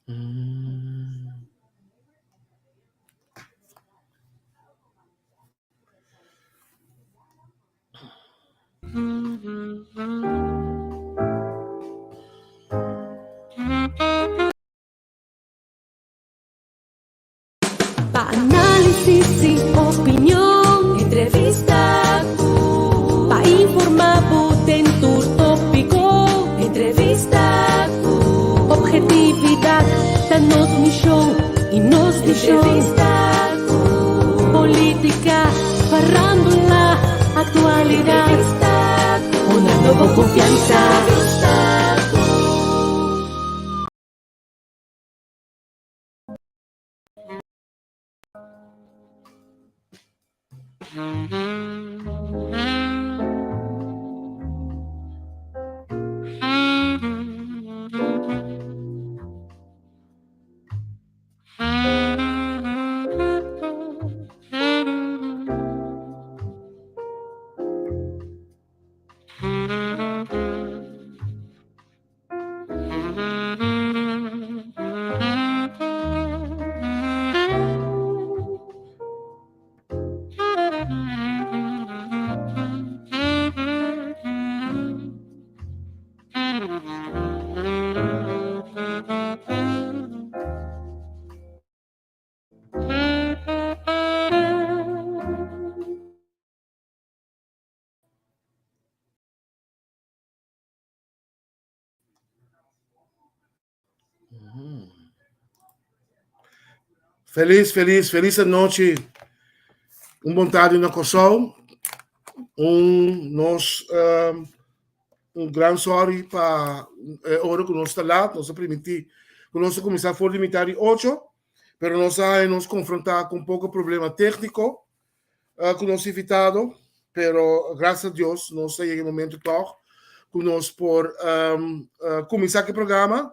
Pa análisis i opinion, entrevista ku pa informá bo den tur tópiko, entrevista ku objetividat ta nos mishon i nos vishon, entrevista ku polítika, farándula, aktualidat, entrevista ku honrando bo konfiansa, entrevista ku. Felis, felis, felis anochi. Un bon tardi na Kòrsou. Un nos um, un gran sorry pa e ora ku nos ta laat. Nos a primintí ku nos a kuminsá for di mitad di ocho, pero nos a nos konfrontá ku un poko problema tékniko. ku nos invitado, pero gracias a Dios nos a yega e momento tog ku nos por um, uh, kuminsá ku e programa.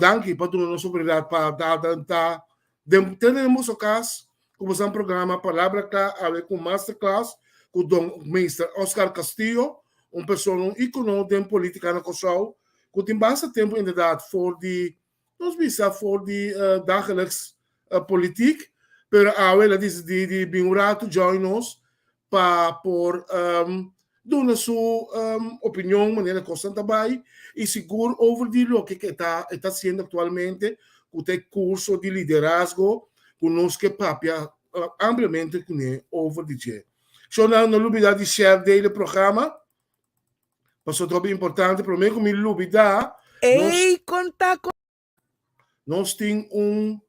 Danki pa duna nos oportunidat pa ta den tenemos o kas ku boso programa Palabra Kla awe ku masterclass ku don Meester Oscar Castillo, un persona, un íkono den polítika na Kòrsou, ku tin basta tempu inderdaad for di Nos bisa for di dagelijks politiek, pero awe el a disidí di bin un ratu join nos pa por duna su opinion manera kosnan ta bai i sigur over di loke ke ta e ta hasiendo aktualmente ku ta e kurso di liderazgo ku nos ke papia ampliamente kuné over di dje. Shownan no lubida di share dele programa Pasobra ta hopi importante, promé ku mi lubidá, nos, Ey, konta ku. nos tin un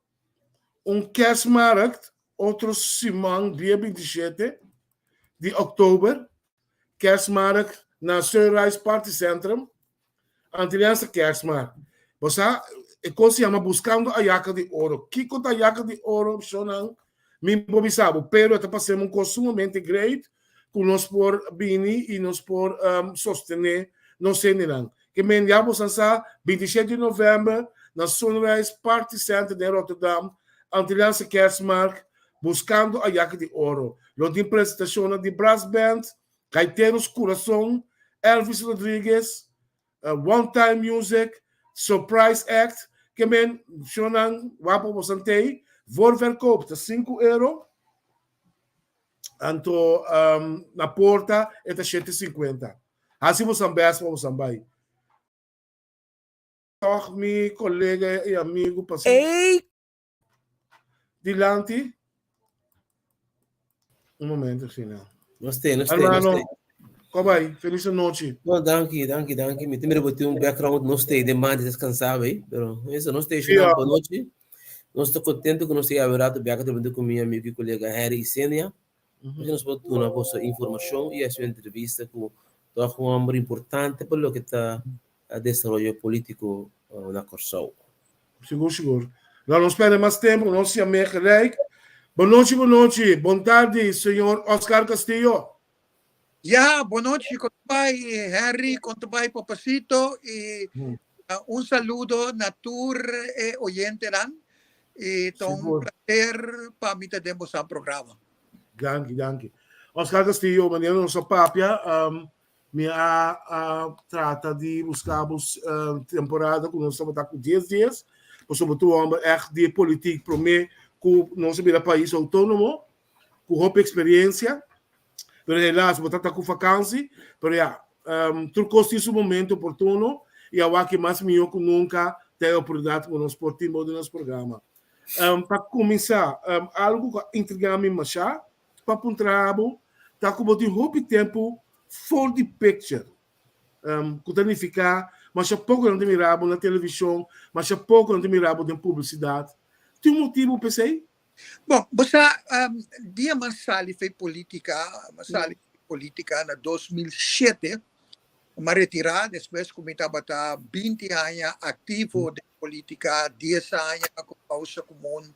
un kerstmarkt otro siman dia 27 di òktober, kerstmarkt na Sunrise Party Centrum, Antilliaanse Kerstmarkt. Bo sa, e kos yama Buscando Ayaka di Oro. Kiko ta Ayaka di Oro, shownan? Mi por bisa bo, pero e ta pas'é un kos sumamente great ku nos por bini i nos por sostené nos hendenan. Ke men ya bosan sa, 27 di novèmber na Sunrise Party Center den Rotterdam, Antilliaanse Kerstmarkt, Buscando Ayaka di Oro. Lo tin presentashonnan di brass band, Gaiteros Curason, Elvis Rodriguez, One Time Music, Surprise Act, ke men shownan wapo bosan tei, voorverkoop ta sinku euro, anto na porta e ta shete sinkuenta. Hasi bosan best pa bosan bai. Tòg mi kolega i amigu pasa Ey! dilanti. Un momento, Sina. Nos te, nos te, nos Hermano, te. kom bai. Feliz nochi. No, danki, danki, danki. Mi tin mira bo tin un background, nos te den banda descansado ahí, pero eso, nos te Sí, shona ah. boa nochi. Nos ta contento ku nos te yawe rato bek atrás ku mi amigo y colega Harry Isenia. Asina nos por duna boso informashon i hasi un entrevista ku tòg un hòmber importante pa loke ta desaroyo polítiko na Kòrsou. Sigur, sigur. Lo no spera mas tempu, nos yam'é gelijk. Bon nochi, bon nochi. Bon tardi, señor Oscar Castillo. Ya, bon nochi, kon ta bai Henry, kon ta bai Papacito i un saludo na tur e oyentenan i ta un placer pa mi ta den boso programa. Danki, danki. Oscar Castillo, manera nos a papia, mi a trata di busca bo temporada cu nos tabata cu dies dies. Pasobra bo ta un hòmber ègt di e politik promé ku nos a bira pais outónomo, ku hopi eksperiensia. Pero helaas bo ta ta ku vakansi. Pero ya, tur kos tin su momento oportuno i awor aki mas mihó ku nunka ta e oportunidat ku nos por tin bo den nos programa. Pa kuminsá, algu ku a intrigá mi mashá pa puntra bo ta ku bo tin hopi tempu for di picture, ku ta nifiká masha poko nan ta mira bo na televishon, masha poko nan ta mira bo den publisidat. Tin un motibu pa esei? Bon, bo sa, dia mi a sali for polítika, mi a sali for polítika na 2007, Mi a retirá despues ku mi tabata 20 aña aktivo den polítika, 10 aña ku Kousa Komun,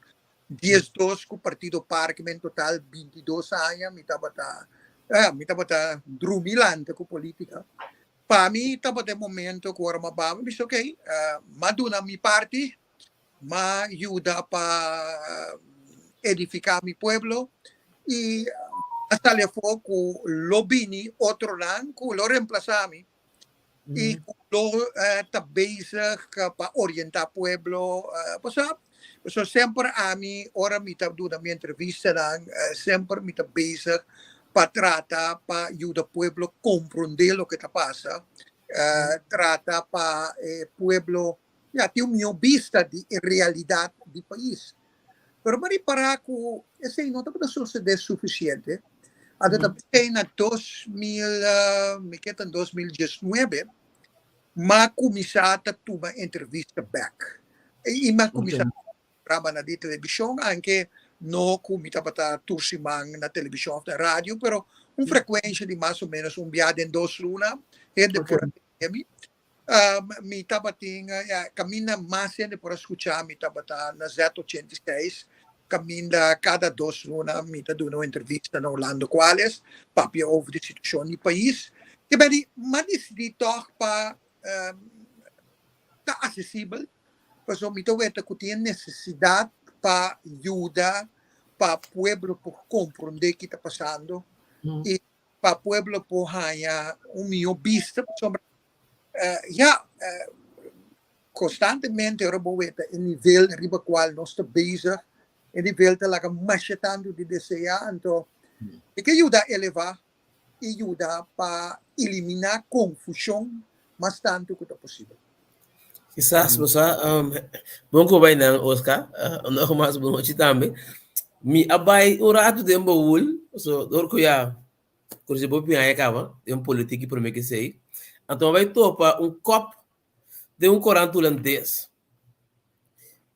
12 ku Partido Parke, en total 22 aña mi tabata, eh, mi tabata drumi lanta ku polítika. Pa mi tabata e momento ku ora mi a baba, mi bisa okey, mi a duna mi parti, mi a yuda pa edifiká mi pueblo i a sali afó ku lo bini otronan ku lo remplasá mi i ku lo ta bezig pa orientá pueblo. Pasobra pasobra semper ami ora mi ta duna mi entrevistanan semper mi ta bezig pa trata pa yuda pueblo komprondé loke ta pasa, trata pa e pueblo ya tin un mihó bista di e realidat di pais. Pero bo a ripará ku esei no tabata sosodé sufisiente. Anto ta p'esei na 2000, mi ke ta 2019, m'a kuminsá ta tuma entrevista bèk. I m'a kuminsá programanan di televishon, anke no ku mi tabata tur siman na televishon òf na radio, pero un frekuensha di mas o ménos un bia den dos luna, hende por a tende mi. Mi tabatin kaminda mas hende por a skucha mi tabata na Z86 kaminda kada dos luna mi ta duna un entrevista na Orlando Cuales papia over di situashon di pais. Ke bèdi m'a disidí tòg pa ta asesibel pasobra mi ta weta ku tin e nesesidat pa yuda pa pueblo por komprondé ki ta pasando i pa pueblo por haña un mihó bista pasobra ya konstantemente ora bo weta e nivel riba kual nos ta bezig e nivel ta laga masha tantu di deseá anto e ke yuda elevá i yuda pa eliminá konfushon mas tantu ku ta posibel. Kisas bo sa, bon ku bai nan Oscar, nogmaals bon nochi tambe. Mi a bai un ratu den baul, so dor ku ya kursi bo piña kaba den politik i prome kesei. Anto mi a bai topa un kòp den un korant hulandes.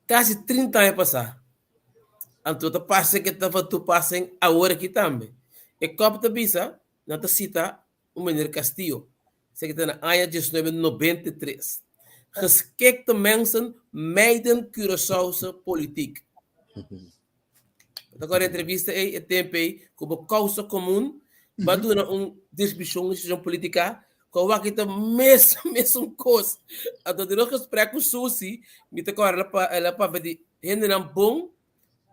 Kasi 30 aña pasá. Anto ta parse ke ta topasen awor aki tambe. E kòp ta bisa, nan ta sita un meneer Castillo, esaki ta na aña 1993. Geschikte mensen mijden Curaçaose politiek. Ta kore entrevista ei e tempo ei ku bo kousa komun ba duna un deskripshon di situashon politika ku awor aki ta mes mesun kos. Anto den nos gesprek ku Susi mi ta kore el a papia di hendenan bon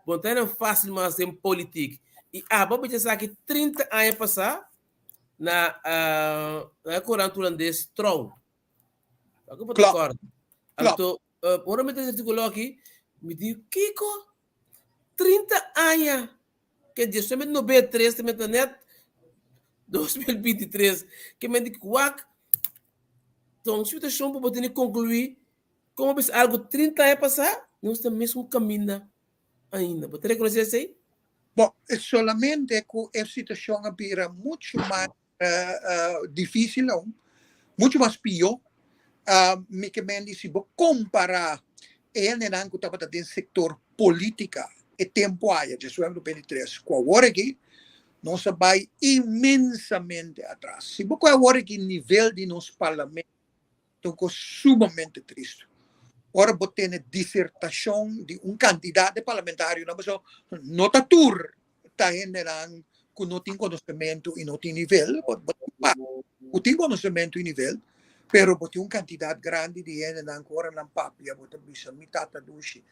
bon ta hendenan fásil mas den politik i abo a bichi esaki 30 aña pasá na na e korant hulandes Trouw. Ako bo ta kòrda. Anto, ora mi ta lesa artíkulo aki, mi di, Kiko? 30 aña! Ke dia solamente 93 ta meta net 2023. Ke men di wak, ta un situashon ku bo tene konkluí komo bisa algu 30 aña pasá, nos ta mesun kaminda ainda. Bo ta rekonosé esei? Bon, solamente ku e situashon a bira muchu mas difísil aun, muchu mas pió. Mi ke men di si bo kompará e hendenan ku tabata den sektor polítika e tempu aya, 1993, ku awor aki, nos a bai inmensamente atras. Si bo kohe awor aki nivel di nos parlamento, Ta un kos sumamente tristu. Ora bo tene disertashon di un kantidat di parlamentarionan, pasobra no ta tur ta hendenan ku no tin konosementu i no tin nivel, bo tin un par ku tin konosementu i nivel, pero bo tin un kantidat grandi di hendenan ku ora nan papia bo ta bisa mi tata dushi,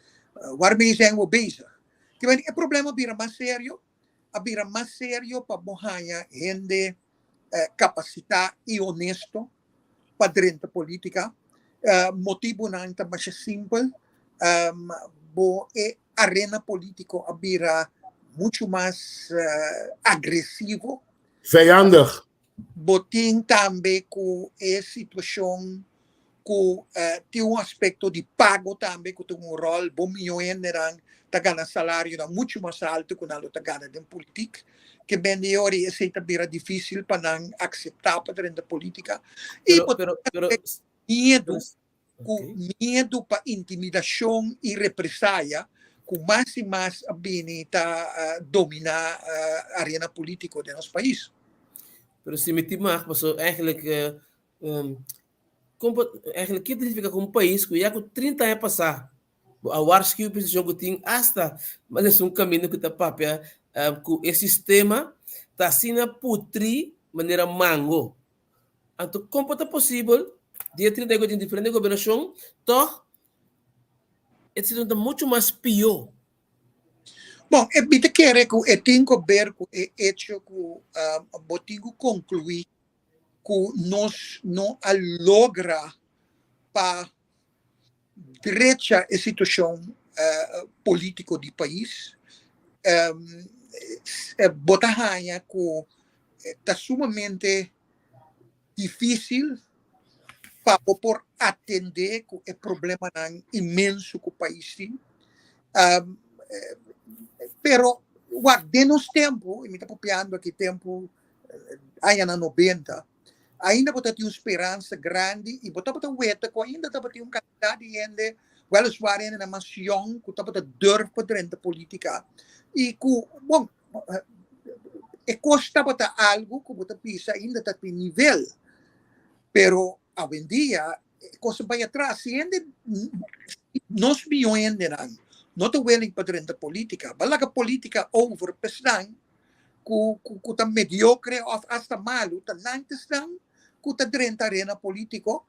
waarmee zijn we bezig? E problema a bira mas serio, a bira mas serio pa bo haña hende kapasitá i honesto pa drenta polítika. Motibunan ta masha simpel. Bo e arena polítiko a bira muchu mas agresivo. Vijandig. Bo tin tambe ku e situashon ku tin un aspekto di pago tambe ku ta un ròl. Bo mihó hendenan ta gana salarionan muchu mas altu ku nan lo ta gana den politik. Ke bende e ora esei ta bira difísil pa nan akseptá pa drenta polítika. I bo tin tambe miedu ku miedu pa intimidashon i represaya ku mas i mas a bini ta dominá arena polítiko den nos pais. Pero si mi tin mag, paso eigenlijk, kon por, eigenlijk ke ta significa ku un pais ku ya ku 30 aña pasá bo a warskiu oposishon ku tin asta mas un kaminda ku ta papia ku e sistema ta asina putri manera mango. Anto kon por ta posibel dia 30 ku tin diferente gobernashon tòg e situacion ta muchu mas pió? Bon, e mi ta kere ku e tin ku ber ku e echo ku bo tin ku konkluí ku nos no a logra pa drecha e situashon polítiko di pais. Bo ta haña ku ta sumamente difísil pa bo por atendé ku e problemanan inmenso ku pais tin. Pero wak den nos tempu, i mi ta papiando aki tempu añanan nobenta, ainda bo ta tin un speransa grandi i bo tabata weta ku ainda tabatin un kantidat di hende, wèliswaar hendenan mas yòn ku tabata durf pa drenta politika i ku, bon, e kos tabata algu ku bo ta bisa ainda ta tin nivel, pero awendia e kos a bai atras. Si hende, nos mihó hendenan no ta willing pa drenta politika, bo a laga politika over pa esnan ku ku ta mediocre of hasta malu, ta nan ta esnan ku ta drenta arena politico.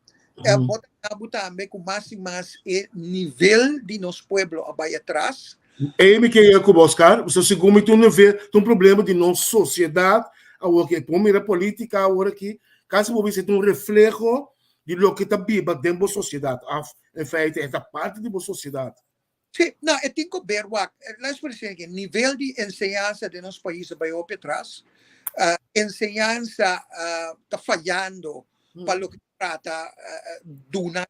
Bo ta habu tambe ku mas i mas e nivel di nos pueblo a bai atras. Ei mi ke yega ku bo, Oscar. Pasobra segun mi ta un nivel, ta un problema di nos sosiedat awor ke por mira politica awor aki, kasi bo bisa ta un refleho di loke ta biba den bo sosiedat of en feite e ta parti di bo sosiedat. Sí, no, e tin ku ber wak. Laat por esempel, nivel di enseñansa den nos pais a bai hopi atras. Enseñansa ta fayando pa loke ta trata duna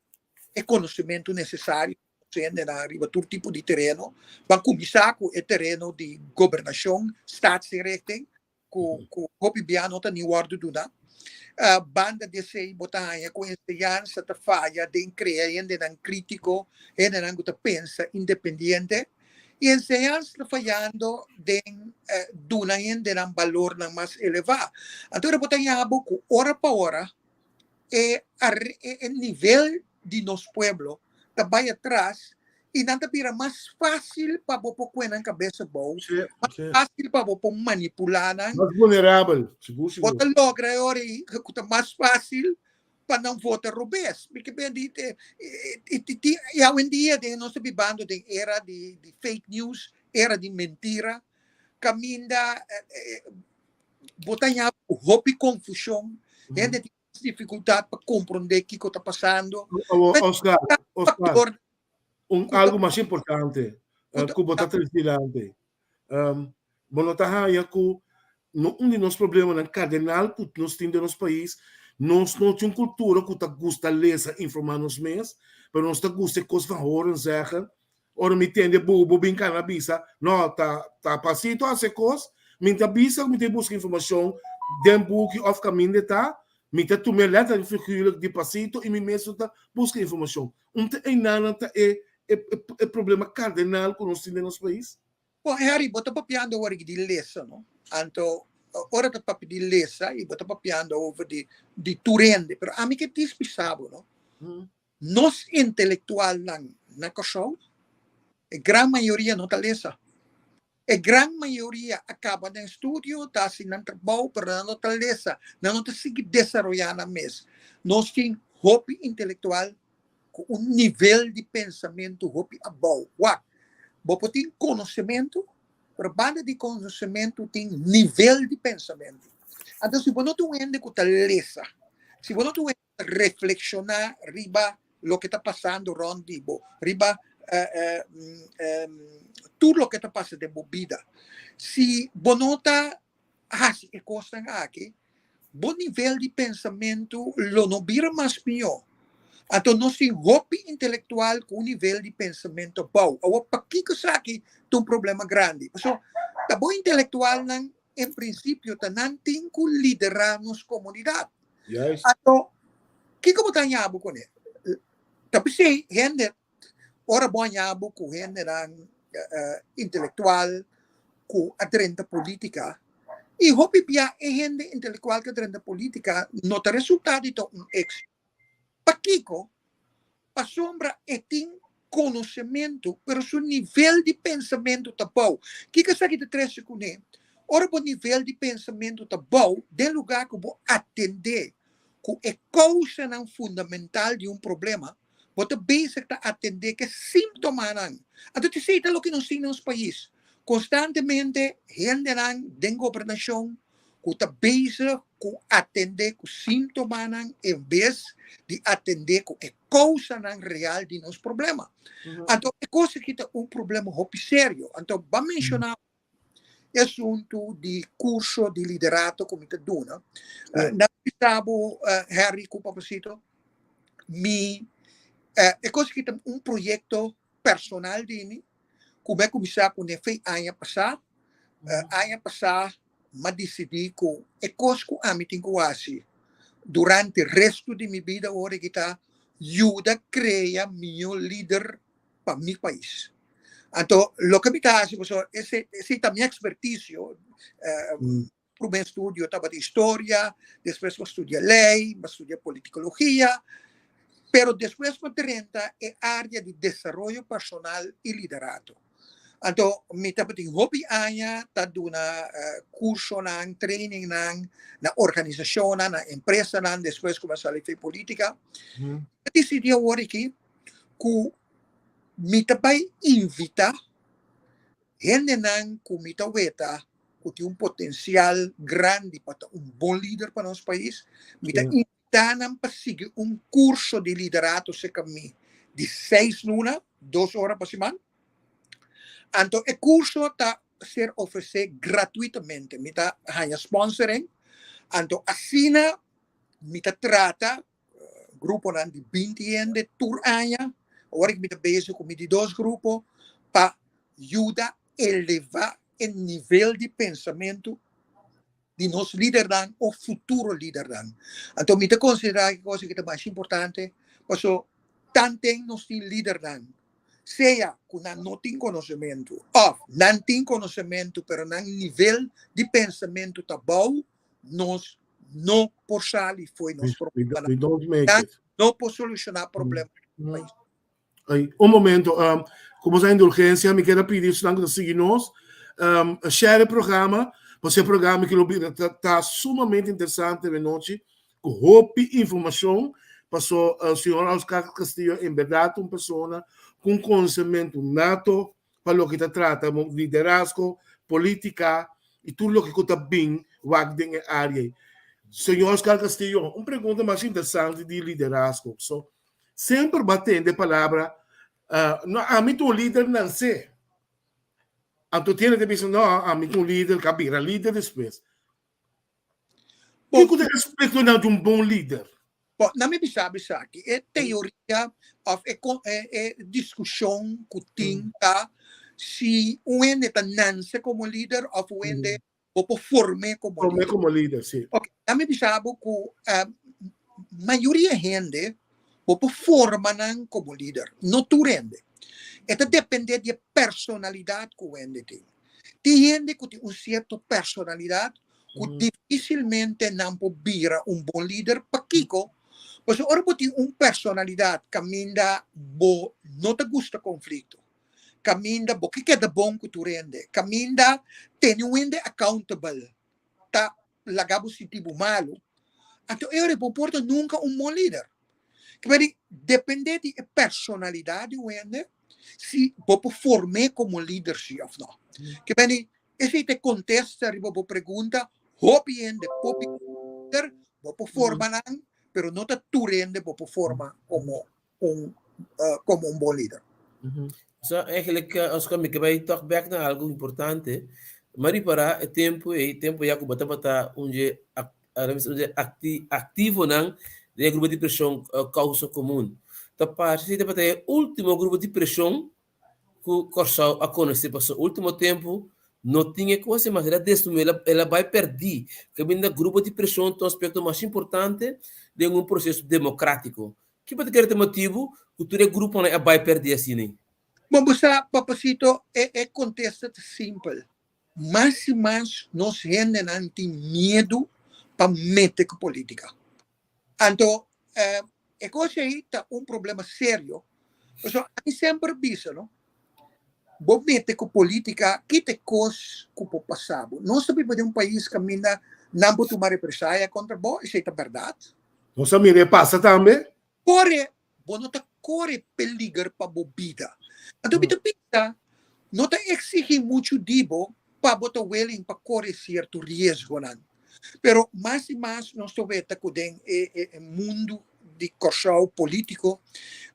e konosementu nesesario pa nos hendenan riba tur tipo di tereno. Ban kuminsá ku e tereno di gobernashon, staatsinrichting, ku ku hopi bia no ta ni wòrdu duna. Banda di esei bo ta haña ku enseñansa ta faya den krea hendenan krítiko, hendenan ku ta pensa independiente. I enseñansa ta fayando den duna hendenan balornan mas elevá. Anto bo ta haña bo ku ora pa ora e e nivel di nos pueblo ta bai atras i nan ta bira mas fácil pa bo por kue nan kabes abou, mas fácil pa bo por manipulá nan. Mas vulnerabel, sigur sigur. Bo ta logra e ora ei ku ta mas fácil pa nan vota robes. Mi ke ben di i awendia den nos ta bibando den era di fake news, era di mentira, kaminda bo ta haña hopi konfushon, hende tin mas difikultat pa komprondé kiko ta pasando. Oscar, Oscar, un algu mas importante ku bo ta trese dilanti. Bo no ta haña ku no un di nos problemanan kardenal ku nos tin den nos pais, nos no tin un kultura ku ta gusta lesa, informá nos mes, pero nos ta gusta e kos van horen zeggen. Ora mi tende bo bo bin kana bisa, no, ta ta pasito hasi e kos, mi ta bisa ku mi ta buska informashon den buki òf kaminda e ta, mi ta tuma e letterlijk en figuurlijk di pasito i mi mes no ta buska informashon. Un ta einanan ta e e e problema kardenal ku nos tin den nos pais. Bon, Harry, bo ta papiando awor di lesa, no? Anto, ora ta papia di lesa i bo ta papiando over di di tur hende, pero ami ke dispisa bo, no? Nos intelektualnan na Kòrsou, e gran mayoria no ta lesa. E gran mayoria a kaba nan estudio, ta hasi nan trabou, pero nan no ta lesa, nan no ta sigui desaroyá nan mes. Nos tin hopi intelektual ku un nivel di pensamentu hopi abou. Wak, bo por tin konosementu, pero banda di konosementu tin nivel di pensamentu. Anto si bo no ta un hende ku ta lesa, si bo no ta un hende reflekshoná riba loke ta pasando rònt di bo, riba tur loke ta pasa den bo bida. Si bo no ta hasi e kosnan aki, bo nivel di pensamentu lo no bira mas mihó. Anto nos tin hopi intelektual ku un nivel di pensamentu abou. Awor, pakiko esaki ta un problema grandi? Pasobra ta bo intelektualnan en prinsipio ta nan tin ku liderá nos komunidat. Anto, kiko bo ta haña bo kuné? Ta p'esei hende, ora bo haña bo ku hendenan intelektual ku a drenta polítika, i hopi bia e hende intelektual ku a drenta polítika no ta resultá di ta un éksito. Pakiko? Pasobra e tin konosementu, pero su nivel di pensamentu ta bou. Kiko esaki ta trese kuné? Ora bo nivel di pensamentu ta bou, den lugá ku bo atendé ku e kousanan fundamental di un problema, bo ta bezig ta atendé ku e símptomanan. Anto esei ta loke nos tin na nos pais. Konstantemente hendenan den gobernashon ku ta bezig ku atendé ku síntomanan en bes di atendé ku e kousanan real di nos problema. Anto e kos aki ta un problema hopi serio. Anto ban menshoná e asuntu di kurso di liderato ku mi ta duna. Nan bisa bo, Harry ku Papacito, mi e kos aki ta un proyekto personal di mi ku mi a kuminsá kuné fe aña pasá. Aña pasá m'a disidí ku e kos ku ami tin ku hasi durante restu di mi bida ora ki ta yuda krea mihó lider pa mi pais. Anto loke mi ta hasi pasobra esei esei ta mi ekspertisio. Promé studio tabata historia, despues m'a studia lei, m'a studia politikologia, pero despues m'a drenta e área di desaroyo personal i liderato. Anto mi tabatin hopi aña ta duna cursonan, trainingnan na organisacionnan, na empresanan despues cu mi a sali for politica. Mi a dicidi awor aki cu mi ta bay invita hendenan cu mi ta weta cu tin un potencial grandi pa ta un bon lider pa nos pais. Mi ta invita nan pa sigui un curso di liderato cerca mi di seis luna, dos ora pa siman. Anto e kurso ta ser ofresé gratuitamente. Mi ta haña sponsoring. Anto asina mi ta trata gruponan di binti hende tur aña. Awor mi ta bezig ku mi di dos grupo pa yuda elevá e nivel di pensamentu di nos lidernan o futuro lidernan. Anto mi ta konsiderá e kos aki ta masha importante paso tanten nos tin lidernan sea ku nan no tin konosementu òf nan tin konosementu pero nan nivel di pensamentu ta bou, nos no por sali fo'i nos problemanan. We don't make Nan it. no por solushoná problema di nos pais. Ay, un momento, ku boso indulgensia mi kier a pidi esnan ku ta sigui nos, share e programa, pasobra e programa aki lo bira ta ta sumamente interesante awe nochi, ku hopi informashon, paso señor Oscar Castillo en berdad ta un persona ku un konosementu nato pa loke ta trata liderazgo, politica y tur loke ku ta bin wak den e área ei. Señor Oscar Castillo, un pregunta mas interesante di liderazgo. So, semper bo a tende e palabra, no, ami ta un lider nansé. Anto tiene ta bisa, no, ami ta un lider ku a bira lider despues. Kiko ta e aspektonan di un bon lider? Bon, nan mi bisa bo esaki, e teoria òf e e diskushon ku tin ta si un hende ta nanse komo lider òf un hende bo por form'é komo lider. Form'é komo lider, si. Oke, nan mi bisa bo ku mayoria hende bo por forma nan komo lider, no tur hende. E ta dependé di e personalidat ku hende tin. Tin hende ku tin un sierto personalidat ku difisilmente nan por bira un bon lider. Pakiko? Pasobra ora bo tin un personalidat kaminda bo no ta gusta konflikto, kaminda bo ke keda bon ku tur hende, kaminda tene un hende accountable ta laga bo sinti bo malu, anto e ora bo por ta nunka un bon lider. Kiba di depende di e personalidat di un hende si bo por form'é komo lider si òf no. Kiba di esei ta e kontesta riba bo pregunta, hopi hende por bira lider, bo por forma nan, pero no ta tur hende bo por forma komo un komo un bon lider. So, eigenlijk, Oscar, mi ke bai toch back na algo importante. M'a ripará e tempu ei, tempu ya ku bo tabata un dje un dje akti aktivonan den e grupo di preshon Kousa Komun. Ta parse si tabata e último grupo di preshon ku Kòrsou a konosé pasobra último tempu no tin e kos mas, el a destrui, el a bai pèrdí. Kaminda grupo di preshon ta un aspekto mas importante den un proseso demokrátiko. Ki bo ta kere ta e motibu ku tur e gruponan a bai pèrdí asina? Bon, bo sa, Papacito, e e kontesta ta simpel. Mas i mas nos hendenan tin miedu pa mete ku polítika. Anto, e kos ei ta un problema serio. Pasobra ami semper bisa, no, bo mete ku polítika, kita e kos ku por pasa bo. Nos ta biba den un pais kaminda nan por tuma represaya kontra bo, esei ta bèrdat. Nos a mira e pasa tambe. Kore, bo no ta kore peliger pa bo bida. Anto mi ta bisa, no ta exigi muchu di bo pa bo ta willing pa kore sierto riesgonan. Pero mas i mas nos ta weta ku den e e mundu di Kòrsou polítiko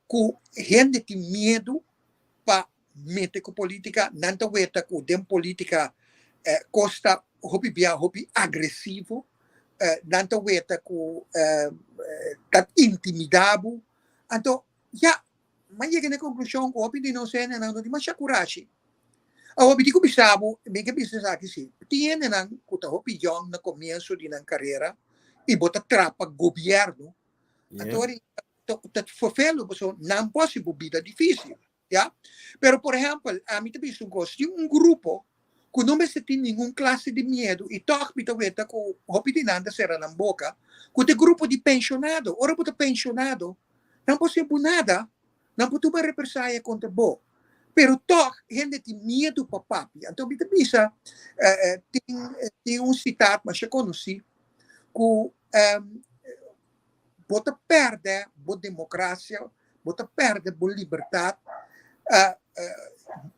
ku hende tin miedu pa mete ku polítika, nan ta weta ku den polítika kos ta hopi bia hopi agresivo, nan ta weta ku ta intimidá bo. Anto, ya, m'a yega na e konklushon ku hopi di nos hendenan no tin masha kurashi. Awor mi tin ku bisa bo, mi ke bisa esaki si, tin hendenan ku ta hopi yòn na komienso di nan karera i bo ta trapa gobièrnu, anto ta ferfelu pasobra nan por hasi bo bida difísil. Ya. Pero por ehèmpel, ami ta bisa un kos, tin un grupo ku no mester tin ningun klase di miedu i tòg mi ta weta ku hopi di nan ta sera nan boka, ku ta e grupo di penshonado. Ora bo ta penshonado, nan por hasi bo nada, nan por tuma represaya kontra bo. Pero tòg hende tin miedu pa papia. Anto mi ta bisa, tin tin un sitat masha konosí ku bo ta pèrdè bo demokrasia, bo ta pèrdè bo libertat,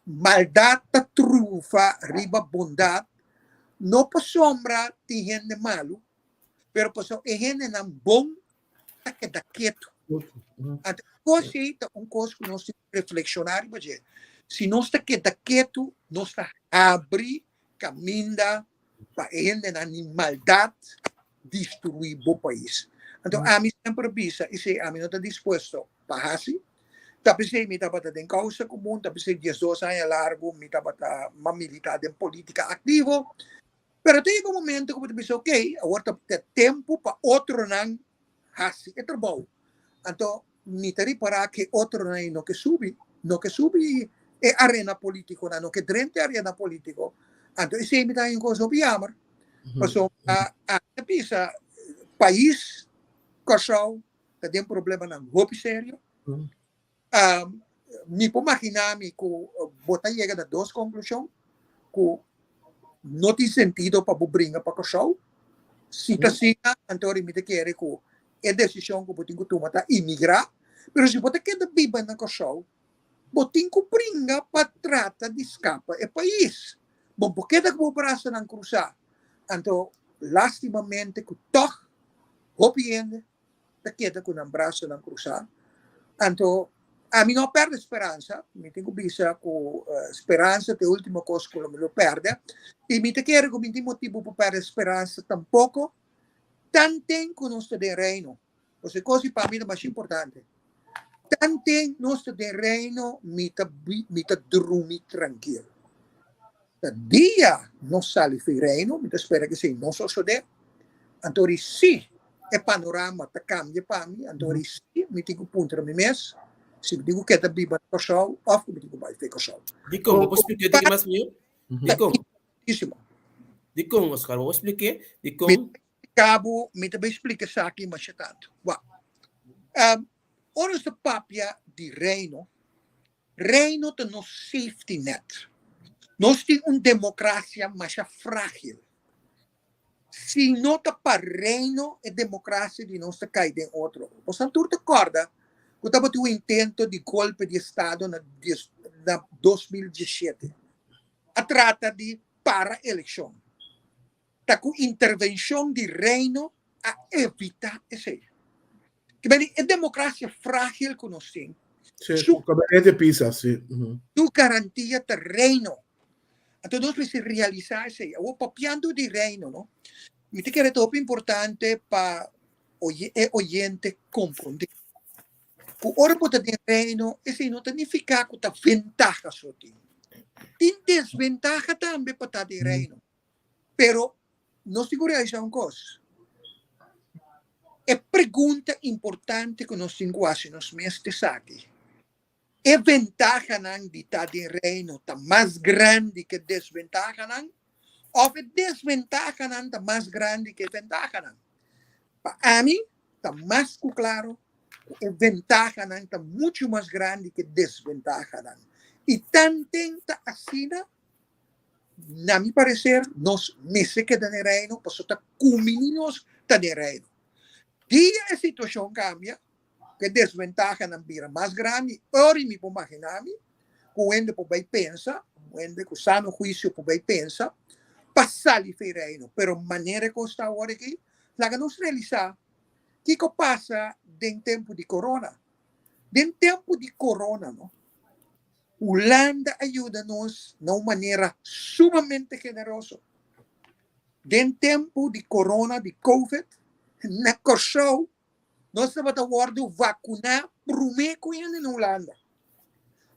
maldat ta triunfa riba bondat, no pasobra tin hende malu, pero pasobra e hendenan bon ta keda ketu. Anto e kos ei ta un kos ku nos tin ku reflekshoná riba dje. Si nos ta keda ketu, nos ta habri kaminda pa e hendenan di maldat destruí bo pais. Anto ami semper a bisa esei ami no ta dispuesto pa hasi. Ta p'esei mi tabata den Kousa Komun, ta p'esei diesdos aña largu mi tabata m'a militá den polítika aktivo. Pero ta yega un momento ku bo ta bisa okey, awor ta tempu pa otronan hasi e trabou. Anto mi ta ripará ku e otronan ei no ke subi, no ke subi e arena polítiko nan, no ke drenta e arena polítiko. Anto esei mi ta haña un kos hopi yamer. Pasobra ami ta bisa pais Kòrsou ta den problemanan hopi serio. Mi por maginá mi ku bo ta yega na dos konklushon, ku no tin sentido pa bo bringa pa Kòrsou. Si ta asina, anto mi ta kere ku e desishon ku bo tin ku tuma ta imigrá. Pero si bo ta keda biba na Kòrsou, bo tin ku bringa pa trata di skapa e pais. Bo por keda ku bo brasanan krusá. Anto lastimamente ku tòg hopi hende ta keda ku nan brasanan krusá. Anto ami no a pèrdè speransa, mi tin ku bisa ku speransa ta e último kos ku lo mi lo pèrdè. I mi ta kere ku mi no tin motibu pa pèrdè speransa tampoko, tanten ku nos ta den Reino. Pasobra e kos di pa mi ta mas importante. Tanten nos ta den Reino, mi ta mi ta drumi trankil. Ta dia nos sali fi Reino, mi ta spera ku esei no sosodé, anto ri si e panorama ta kambia pa mi, anto ri si mi tin ku puntra mi mes si mi tin ku keda biba na Kòrsou òf ku mi tin ku bai fi Kòrsou. Dikon? Bo por splika e tiki mas mihó? Dikon? Dikon, Oscar? Bo por splik'é? Dikon? Mi ta splika bo, mi ta bai splika esaki masha tantu. Wak, ora nos ta papia di Reino, Reino ta nos safety net. Nos tin un demokrasia masha frágil. Si no ta pa Reino, e demokrasia di nos ta kai den otro. Bosan tur ta kòrda ku tabatin un intento di golpe di estado na na 2017. A trata di para elekshon. Ta ku intervenshon di Reino a evitá esei. Ke bini e demokrasia frágil ku nos tin. Sí, su gabinete Pisas, sí. Su garantia ta Reino. Anto nos mester realisá esei. Awor papiando di Reino, no? Mi ta kere ta hopi importante pa e oyente komprondé ku ora bo ta den Reino, esei no ta nifiká ku ta ventaha so tin. Tin desventaha tambe pa ta den Reino. Pero nos tin ku realisá un kos, e pregunta importante ku nos tin ku hasi nos mes ta esaki, E ventahanan di ta den Reino ta mas grandi ku e desventahanan òf e desventahanan ta mas grandi ku e ventahanan? Pa ami ta mas ku klaro ku e ventahanan ta muchu mas grandi ku e desventahanan. I tanten ta asina, Na mi parecer nos mester keda den Reino pasobra ta kumini nos ta den Reino. Dia e situacion cambia, cu e desventahanan bira mas grandi, ora mi por magina mi cu hende por bay pensa, hende cu sano huicio por bay pensa pa sali fey Reino. Pero manera e cos ta awor aki, laga nos realisa kico pasa den tempo di corona. Den tempo di corona no, Hulanda a yuda nos na un manera sumamente generoso. Den tempu di corona, di covid, na Kòrsou nos tabata wòrdu vakuná promé ku hende na Hulanda.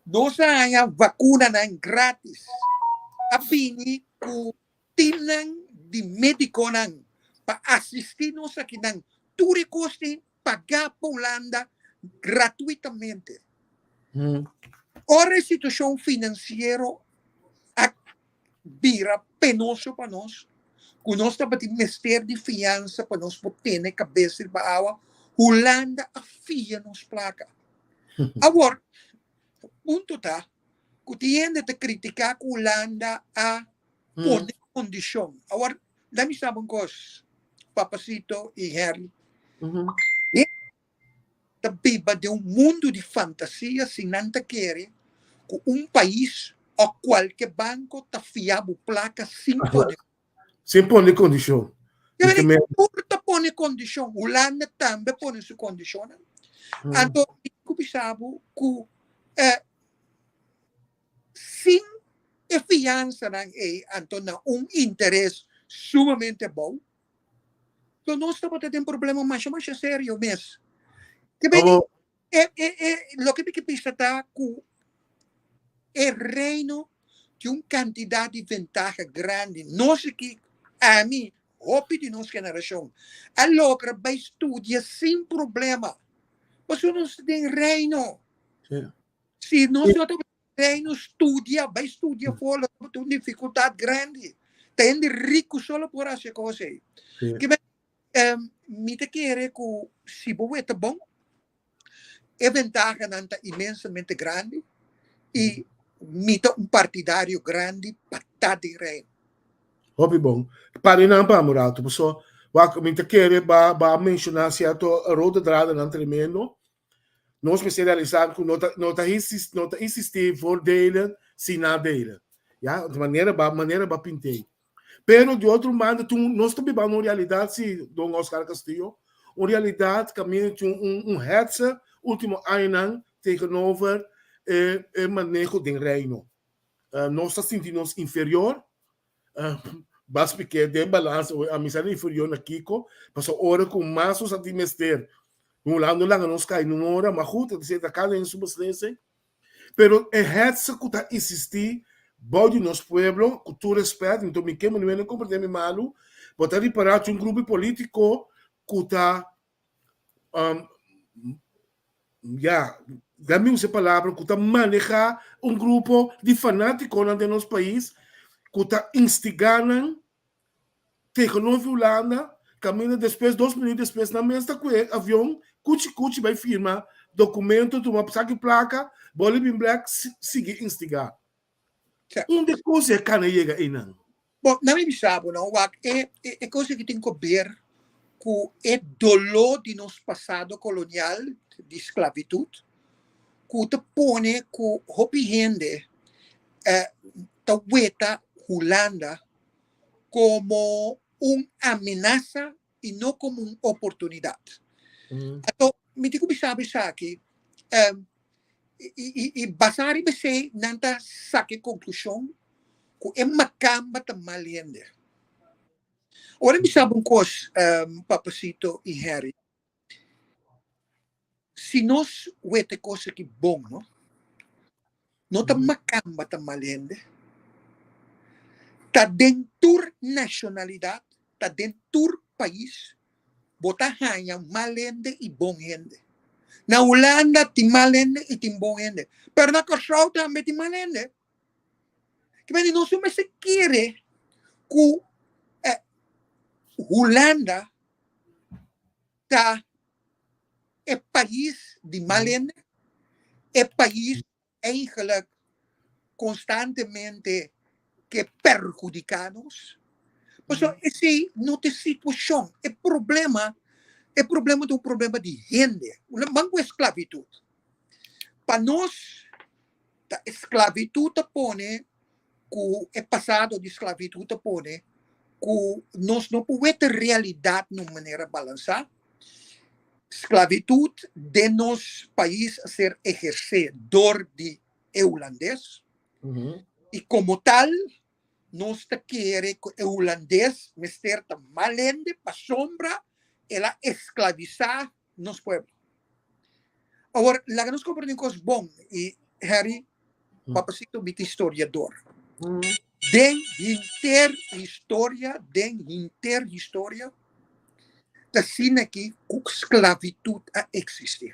Nos a haña vakunanan grátis. A bini ku timnan di médikonan pa asistí nos akinan. Tur e kos tin pagá pa Hulanda gratuitamente. Ora e situashon finansiero a bira penoso pa nos, ku nos tabatin mester di fiansa pa nos por tene kabes riba awa, Hulanda a fia nos plaka. Awor, punto ta ku tin hende ta kritiká ku Hulanda a pone kondishon. Awor, Let mi sa un kos, Papacito i Harry. Ta biba den un mundu di fantasia si nan ta kere ku un pais o kualke banko ta fia bo plaka sin pone. Sin pone kondishon. Tur ta pone kondishon. Hulanda tambe pone su kondishonnan. Anto mi ku bisa bo ku Sin e fiansanan ei anto na un interes sumamente abou, lo nos tabata den problema masha masha serio mes. Ke bay e e e loke mi ke bisa ta ku e Reino tin un kantidat di ventaha grandi. Nos aki, ami, hopi di nos generashon a logra bai studia sin problema pasobra nos ta den Reino. Si nos no tabata reino studia, bai studia for, lo tabata un dificultad grandi. Ta hende rico solo por haci e cos ei. Sí. Ke men, em, mi ta kere ku si bo weta bon, e ventahanan ta inmensamente grandi i mi ta un partidario grandi pa ta den reino. Hopi bon. Pari nan pa un rato, paso wak mi ta kere ba ba menciona cierto rode dradennan tremendo. Nos mester realisá ku no ta no ta no ta insistí voordelen sin nadelen. Ya, di manera ba manera ba pint'ei. Pero di otro banda tin nos ta biba un realidat si, don Oscar Castillo, un realidat kaminda tin un un hetze último añanan tegenover e e maneho den Reino. Nos ta sinti nos inferior, Bas Piqué den balansa hoy a misa inferior na Kiko, paso ora ku mas nos a tin mester, Hulanda no laga nos kai nun ora, ma goed, e ta seta kada en su beslissing. Pero e hetze ku ta insistí bou di nos pueblo, ku tur respet, anto mi ke mi no komprendé mi malu, bo ta ripará tin un grupo polítiko ku ta ya, da mi usa e palabra, ku ta manehá un grupo di fanátikonan den nos pais ku ta instigá nan tegenover Hulanda, kaminda despues, dos minüt despues nan mes ta kue avion kuchi kuchi bai firma dokumento, tuma saki plaka, boli bin blek, sigui instigá. Unda e kos e kana yega einan? Bon, na mi bisa bo no, wak, e e kos aki tin ku ber ku e doló di nos pasado kolonial di sklabitut, ku ta pone ku hopi hende ta weta Hulanda komo un amenasa i no komo un oportunidat. Anto, mi tin ku bisa bo esaki. I basá riba esei nan ta saka e konklushon ku e makamba ta mal hende. Ora mi sa un kos, Papacito i Harry, si nos weta e kos aki bon, no, no ta makamba ta mal hende, ta den tur nashonalidat, ta den tur pais, bo ta haña mal hende i bon hende. Na Hulanda tin mal hende i tin bon hende, pero na Kòrsou tambe tin mal hende. Kibende nos no mester kere ku Hulanda ta e pais di mal hende, e pais eigenlijk konstantemente ke perhudiká nos. Pasobra esei no ta e situashon. E problema, e problema ta un problema di hende. Ban ku e sklabitut. Pa nos, ta e sklabitut ta pone ku e pasado di sklabitut ta pone ku nos no por weta realidat na un manera balansá. Sklabitut den nos pais a ser ehersé dor di e hulandes i komo tal nos ta kere ku e hulandes mester ta mal hende pasobra el a esklavisá nos pueblo. Awor, laga nos comprende un cos bon, y Harry, papacito mi ta historiador. Den henter historia, den henter historia, ta asina aki cu sclavitud a existi.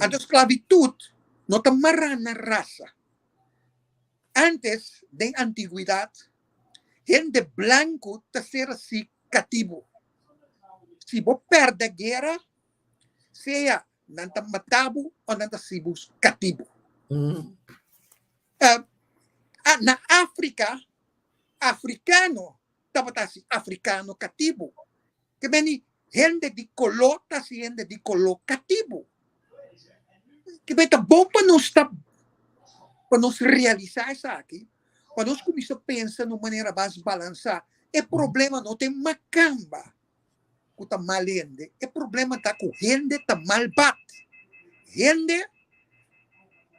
Anto sclavitud no ta mará na rasa. Antes, den antiguidad, hende blanco ta ser así catibo. Si bo pèrdè guera, sea nan ta mata bo òf nan ta hasi bo katibu. Na Afrika, afrikano tabata hasi afrikano katibu. Ke meni hende di koló ta hasi hende di koló katibu. Ke meni ta bon pa nos ta pa nos realisá esaki, pa nos kuminsá pensa na un manera mas balansá. E problema no ta e makamba ku ta mal hende, e problema ta ku hende ta malbat. Hende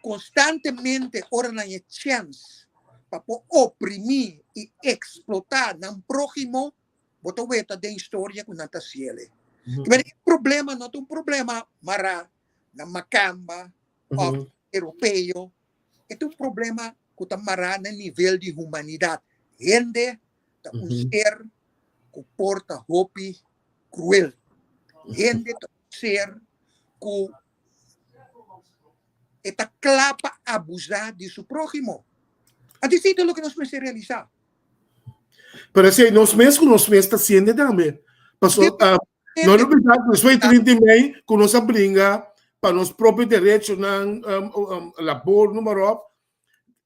konstantemente ora nan e chèns pa por oprimí i eksplotá nan próhimo, bo ta weta den historia ku nan ta hasiel. E problema no ta un problema mará na makamba òf europeo, E ta un problema ku ta mará na nivel di humanidat. Hende ta un ser ku por ta hopi kruel. Hende ta un ser ku e ta kla pa abusá di su próhimo. Anto esei ta loke nos mester realisá. Pero esei nos mes ku nos mes ta siente tambe. Paso, no olbida ku despues di 30 di mei ku nos a bringa pa nos propio derechonan, labor, noem maar op.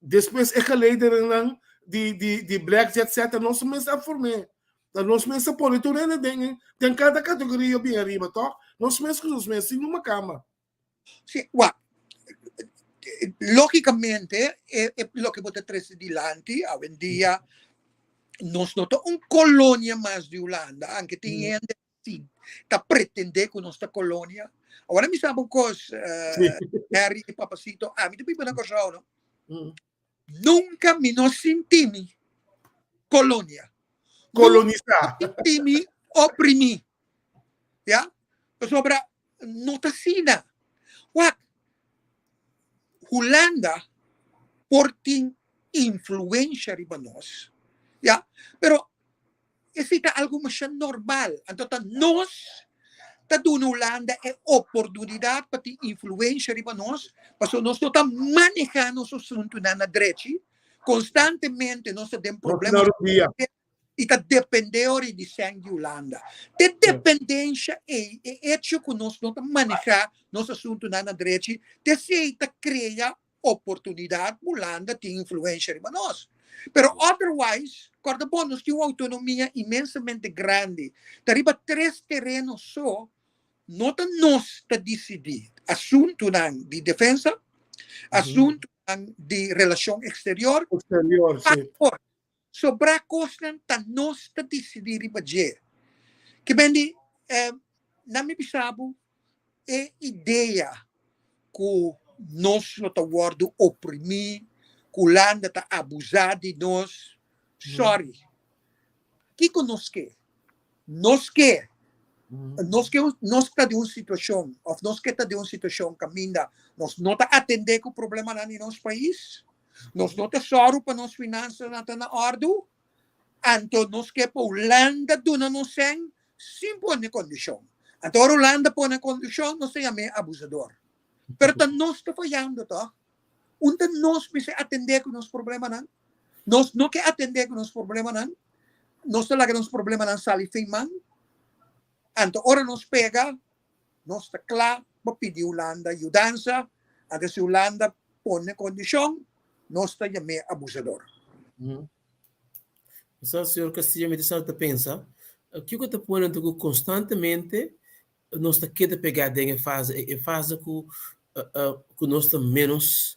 Despues e geleiderennan di di di Black Jet Set nos mes a form'é. Ta nos mes a pone tur hende den den kada kategoria bin ariba, tòg? Nos mes ku nos mes, sin numa kama. Sí, wak, lógicamente e, e loke bo ta trece dilanti awendia nos no ta un colonia mas di Hulanda, aunke tin hende si ta pretende ku nos ta colonia. Awor mi sabi un kos, Harry i Papacito, ami ta biba na Kòrsou, no? Nunka mi no sinti mi kolonia. Kolonisá. Nunka mi sinti mi oprimí. Ya? Pasobra no ta asina. Wak, Hulanda por tin influensha riba nos, ya, pero esei ta algu masha normal. Anto ta nos ta duna Hulanda e oportunidat pa tin influensha riba nos, pasobra nos no ta manehá nos asuntunan na drechi, konstantemente nos ta den problema. I ta dependé ora di sèn di Hulanda. Te dependensha ei, e echo ku nos no ta manehá nos asuntunan na drechi, te esei ta krea oportunidat ku Hulanda tin influensha riba nos. Pero otherwise, kòrda bon, nos tin un outonomia inmensamente grandi. Ta riba tres tereno so no ta nos ta disidí, asuntunan di defensa, asuntunan di relashon eksterior, Eksterior, sí. Sobrá kosnan ta nos ta disidí riba dje. Ke ben di, nan mi bisa bo e idea ku nos lo ta wòrdu oprimí, ku Hulanda ta abusá di nos. Sorry. Kiko nos ke? Nos ke nos ke nos ta den un situashon òf nos ke ta den un situashon kaminda nos no ta atendé ku problemanan di nos pais, nos no ta sòru pa nos finansanan ta na òrdu, anto nos ke pa Hulanda duna nos sèn sin pone kondishon. Anto ora Hulanda pone kondishon nos ta yam'é abusador. Pero ta nos ta fayando tòg. Unda nos mester atendé ku nos problemanan? Nos no ke atendé ku nos problemanan. Nos ta laga nos problemanan sali fin man. Anto ora nos pega, nos ta kla pa pidi Hulanda yudansa. Anto si Hulanda pone kondishon, nos ta yam'é abusador. Sa, señor Castillo, mi ta sa ta pensa, kiko ta pone anto ku konstantemente nos ta keda pegá den e fase ei, e fase ku ku nos ta ménos,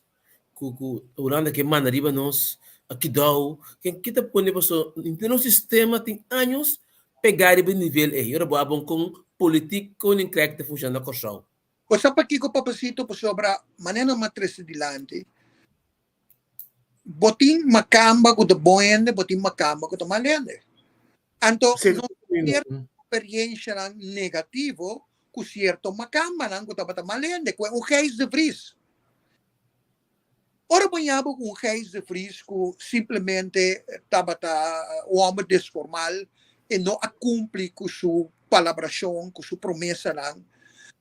ku ku Hulanda ke manda riba nos, a kidou, ken ki ta pone paso den nos sistema tin años pegá riba e nivel ei, ora bo a bon kon politik koninkrijk ta funshoná na Kòrsou. Bo sa pakiko papasito? Pasobra manera nan a trese dilanti, bo tin makamba ku ta bon hende, bo tin makamba ku ta mal hende. Anto nos tin sierto experiencianan negativo ku sierto makambanan ku tabata mal hende, ku e un Gijs de Vries. Ora bo ña bo ku un Gijs de Vries ku simplemente tabata un hòmber desformal, e no a kumpli ku su palabrashon, ku su promesanan.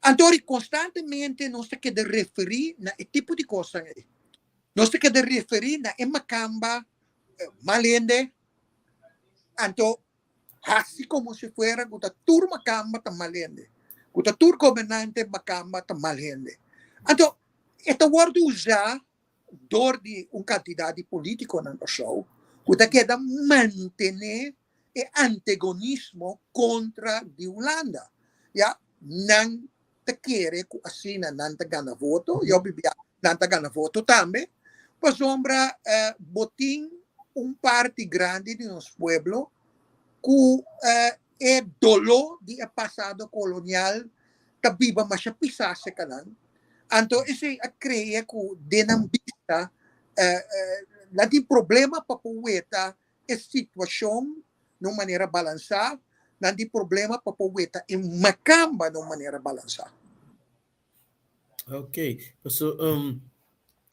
Anto ori konstantemente nos ta keda referí na e tipo di kosnan ei. Nos ta keda referí na e makamba mal hende, anto hasi komo si fuera ku ta tur makamba ta mal hende, ku ta tur gobernante makamba ta mal hende. Anto e ta wòrdu usá dor di un kantidat di polítikonan Kòrsou ku ta keda mantené e antegonismo kontra di Hulanda. Ya, nan ta kere ku asina nan ta gana voto, yo bibia nan ta gana voto tambe, pasobra bo tin un parti grandi di nos pueblo ku e doló di e pasado kolonial ta biba masha pisá serka nan. Anto esei a krea ku den nan bista nan tin problema pa por weta e situashon na un manera balansá, nan tin problema pa por weta e makamba na un manera balansá. Ok, paso um,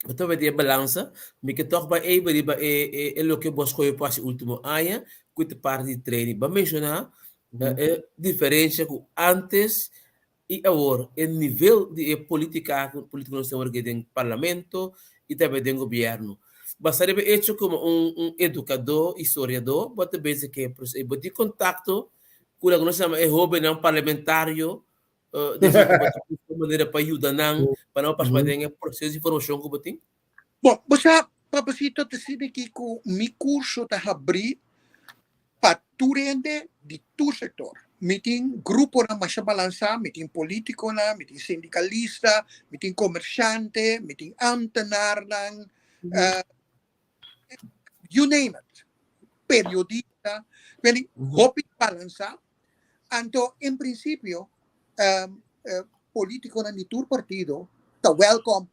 bo ta di e balansa, mi ke tòg bai even riba e e e loke bo a skohe pa hasi último aña ku ta parti di training. Bo a menshoná e diferensha ku antes i awor, e nivel di e politika ku politikonan ta wòrdu den parlamento i tambe den gobièrnu. Basa riba e echo komo un un edukadó, historiadó, bo ta bisa ke bo tin kontakto ku loke nos yama e hóbennan parlamentario Desde ku bo ta buska manera pa yuda nan, pa nan partisipá den e proseso di formashon ku bo tin? Bon, bo sa, Papasito, ta sibi ki ku mi kurso ta habrí pa tur hende di tur sektor. Mi tin gruponan masha balansá, mi tin polítikonan, mi tin sindikalista, mi tin komershante, mi tin ámtenarnan, you name it, periodista, weli hopi balansá. Anto en prinsipio polítikonan di tur partido ta wèlkòm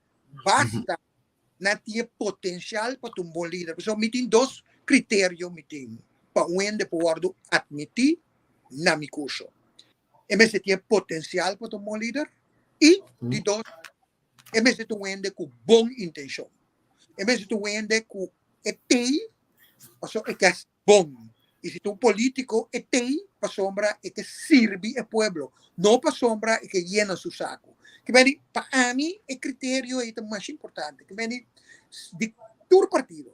basta nan tin e potensial pa ta un bon lider. Pasobra mi tin dos kriterio mi tin pa un hende por wòrdu atmití na mi kurso. E mester tin e potensial pa ta un bon lider i di dos E mester ta un hende ku bon intenshon. E mester ta un hende ku e tei pasobra e ke hasi bon. I si ta un polítiko e tei pasobra e ke sirbi e pueblo, no pasobra e ke yena su saku. Ke meni pa ami e kriterio ei ta masha importante. Ke meni di tur partido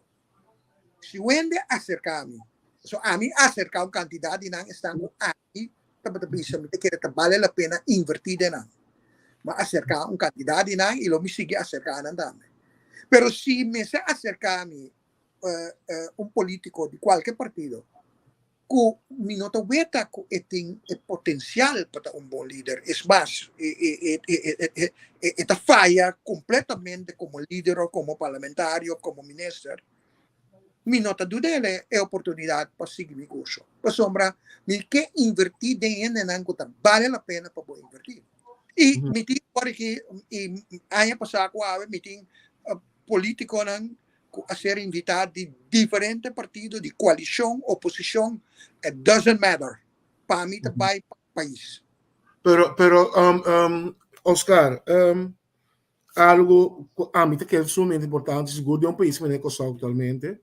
si un hende aserka mi, pasobra ami a aserka un kantidat di nan esnan ku ami tabata bisa mi ta kere ta bale la pena invertí den nan. Mi a aserká un kantidat di nan i lo mi sigui aserká nan tambe. Pero si mester aserká mi un polítiko di kualke partido ku mi no ta weta ku e tin e potensial pa ta un bon lider, es mas e ta faya kompletamente komo lider o komo parlamentario o komo minister, Mi no ta dud'el e oportunidat pa sigui mi kurso, pasobra mi ke invertí den hendenan ku ta bale la pena pa bo invertí. I mi tin ora ki i aña pasá ku awe mi tin polítikonan ku a ser invitá di diferente partido, di koalishon, oposishon, it doesn't matter. Pa mi ta bai pa pais. Pero, pero, Oscar, algo ku ami ta kere sumamente importante, sigur den un pais manera Kòrsou aktualmente,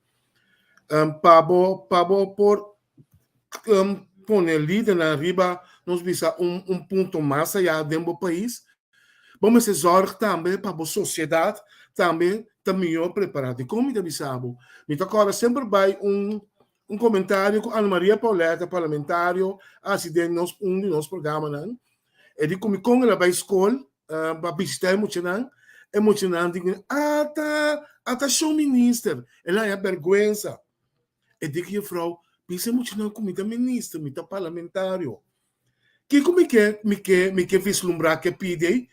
pa bo, pa bo por pone lidernan riba, nos bisa, un, un punto mas allá den bo pais, bo mester zorg tambe pa bo sosiedat tambe ta mihó prepará. Dikon mi ta bisa bo? Mi ta kòrda semper bai un un komentario ku Ana Maria Pauletta, parlamentario, a hasi den nos un di nos programanan. E di ku mi kon el a bai skol pa bishitá e muchanan, e muchanan di ku ata, ata shon minister. El a haña bèrgwensa. E di ku jefrou, bisa e muchanan ku mi ta minister, mi ta parlamentario. Kiko mi ke mi ke mi ke vislumbrá ke pidi ei?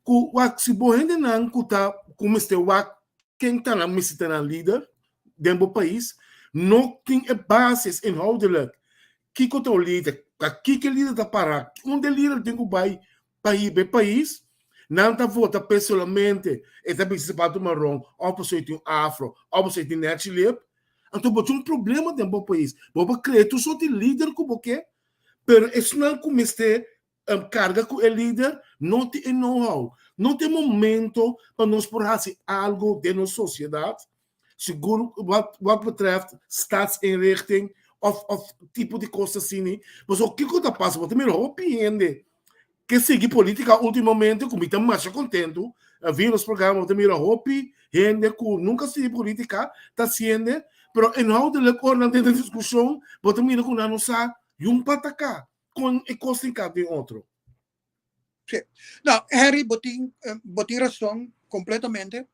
Ku wak si bo hendenan ku ta ku mester wak ken ta nan mester ta nan lider den bo pais no tin e basis inhoudelijk kiko ta un lider, pa kiko e lider ta pará, unda e lider tin ku bai pa hiba e pais, nan ta vota p'e solamente e ta bisti sapato maron òf pasobra e tin un afro òf pasobra e tin nèchi lep. Anto bo tin un problema den bo pais. Bo por krea tur sort di lider ku bo ke, pero esnan ku mester karga ku e lider no tin e know-how. No tin e momento pa nos por hasi algo den nos sosiedat, sigur wat wat betreft staatsinrichting òf òf tipo di kos asina. Pasobra kiko ta pasa? Bo ta mira hopi hende ke sigui politica ultimamente ku mi ta masha kontentu via nos programa bo ta mira hopi hende ku nunka sigui politica ta hasiende pero inhoudelijk ora nan den diskushon bo ta mira ku nan no sa yun pataka kon e kos tin kap den otro. Sí. No, Harry, bo tin, bo tin rason completamente.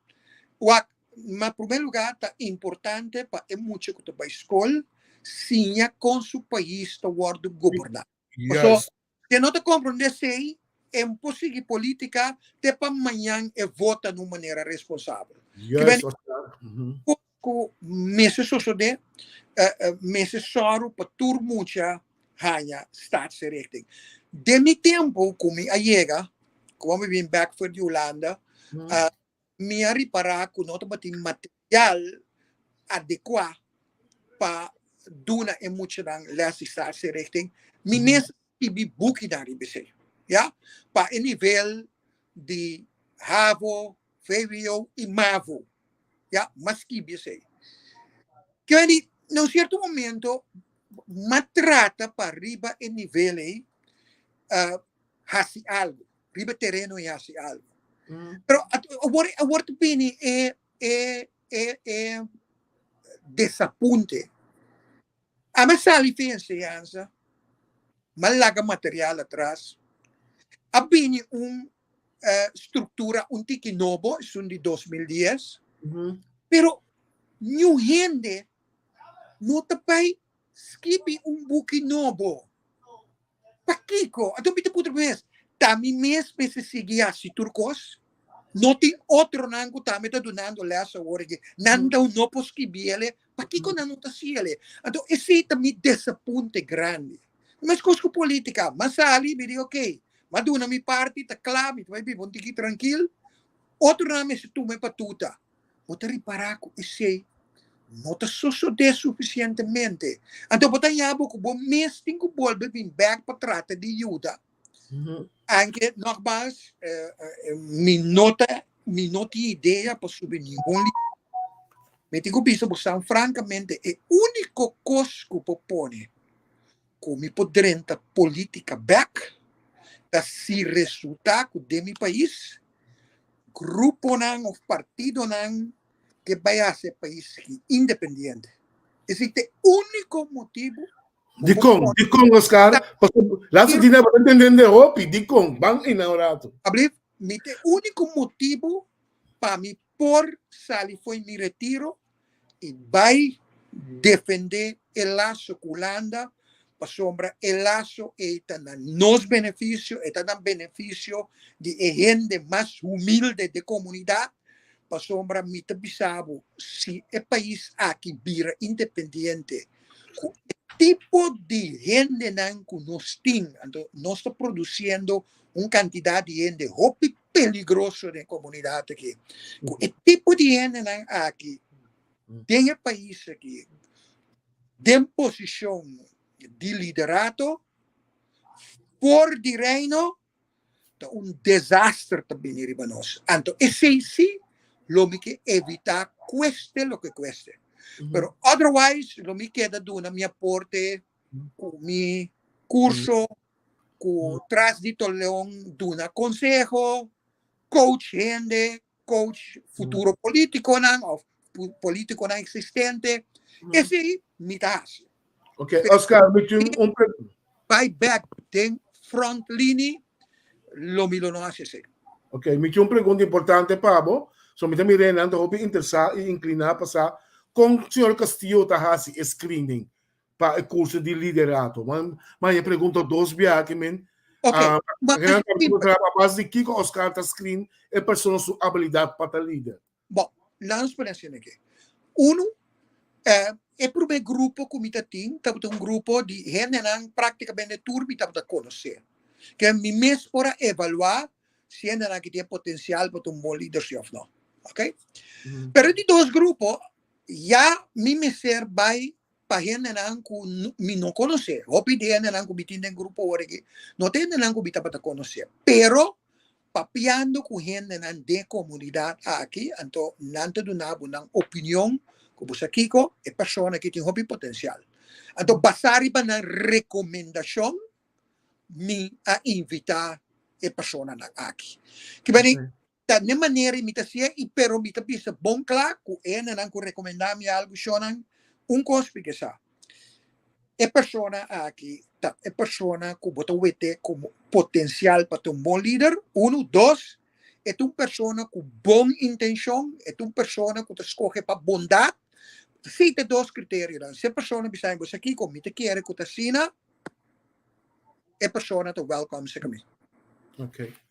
Wak, na primer lugar ta importante pa e mucha ku ta bai skol siña kon su pais ta wòrdu goberná. Paso, Si e no ta comprende esey, e no por sigui politica te pa mañan e vota na un manera responsabel. Juist, Oscar. Cu mester sosode, mester sòru pa tur mucha haña staatsinrichting. Den mi tempo cu mi a yega, cu mi bin bek for di Hulanda, mi a ripara cu no tabatin material adecua pa duna e muchanan les di staatsinrichting. Mi mes a skibi bukinan riba esei, ya, pa e nivel di havo, vwo i mavo, ya, m'a skibi esei. Kende di, na un cierto momento, m'a trata pa riba e nivel ei hasi algo, riba e tereno ei hasi algo. Pero awor, awor ta bini e, e, e, e desapunte. Ami a sali fi enseñansa, m'a laga material atras, a bini un struktura un tiki nobo, esun di 2010, pero niun hende no ta bai skibi un buki nobo. Pakiko? Anto mi ta puntra mi mes, ta mi mes mester sigui hasi tur kos? No tin otronan ku tambe ta dunando lès awor aki? Nan ta no por skibi ele? Pakiko nan no ta hasi ele? Anto esei ta mi desapunte grandi. Meskos ku politika, m'a sali, mi di ok, m'a duna mi parti, ta kla, mi ta bai biba un tiki trankil, otronan mester tuma e batuta. Bo ta ripará ku esei no ta sosodé sufisientemente. Anto bo ta haña bo ku bo mes tin ku bolbe bin bèk pa trata di yuda. Anke, nògmals, mi no ta, mi no tin idea pa subi ningun li. Mi tin ku bisa bo san frankamente, e úniko kos ku por pone ku mi por drenta polítika bèk ta si resultá ku den mi pais gruponan of partidonan ke bai hasi e pais aki independiente. Esei ta e úniko motibu. Dikon? Dikon, Oscar? Pasobra laatste dia bo ta entendende hopi. Dikon? Ban einan un ratu. Ablief, mi ta e úniko motibu pa mi por sali fo'i mi retiro i bai defendé e laso ku Hulanda, pasobra e laso ei ta na nos benefisio, e ta na benefisio di e hende mas humilde di komunidat, pasobra mi ta bisa bo, si e pais aki bira independiente ku e tipo di hendenan ku nos tin, anto nos ta produsiendo. un kantidat di hende hopi peligroso den komunidat aki. Ku e tipo di hendenan aki den e pais aki, den posishon di liderato, for di Reino, ta un desaster ta bini riba nos. Anto esei sí lo mi ke evitá kueste loke kueste. Pero otherwise lo mi keda duna mi aporte ku mi kurso, ku tras di toleon duna konseho, coach hende, coach futuro politikonan of politikonan eksistente. Esei mi ta hasi. Ok, Oscar, mi tin un pregunta. Bai bek den front linie, lo mi lo no hasi esei. Ok, mi tin un pregunta importante pa bo. So mi ta mira nan ta hopi interesá i inkliná pa sa kon señor Castillo ta hasi e screening pa e kurso di liderato. Ma ma e pregunta dos biaha ke men. Ok, Ah, ma nan ta puntra a base di kiko Oscar ta screen e persona su abilidat pa ta lider. Bon, laat nos pone asina aki. Uno, eh, e promé grupo ku mi ta tin tabata un grupo di hendenan práktikamente tur mi tabata konosé. Ke mi mes por a evaluá si hendenan aki tin e potensial pa ta un bon lider si òf no. Ok? Pero e di dos grupo, ya mi mester bai pa hendenan ku mi no konosé. Hopi di hendenan ku mi tin den grupo awor aki no ta hendenan ku mi tabata konosé. Pero papiando ku hendenan den komunidat aki, anto nan ta duna bo nan opinion ku bo sa kiko, e persona aki tin hopi potensial. Anto basá riba nan rekomendashon mi a invitá e personanan aki. Kibeni Ta n'e manera i mi ta si'e i pero mi ta bisa bon kla ku e hendenan ku rekomendá mi algu shonnan un kos mi ke sa, e persona aki ta e persona ku bo ta wete komo potensial pa ta un bon lider, unu, dos, e ta un persona ku bon intenshon, e ta un persona ku ta skohe pa bondat, si ta e dos kriterionan, si e persona bisa mi bo sa kiko mi ta kere ku ta asina, e persona ta welkom serka mi. Ok.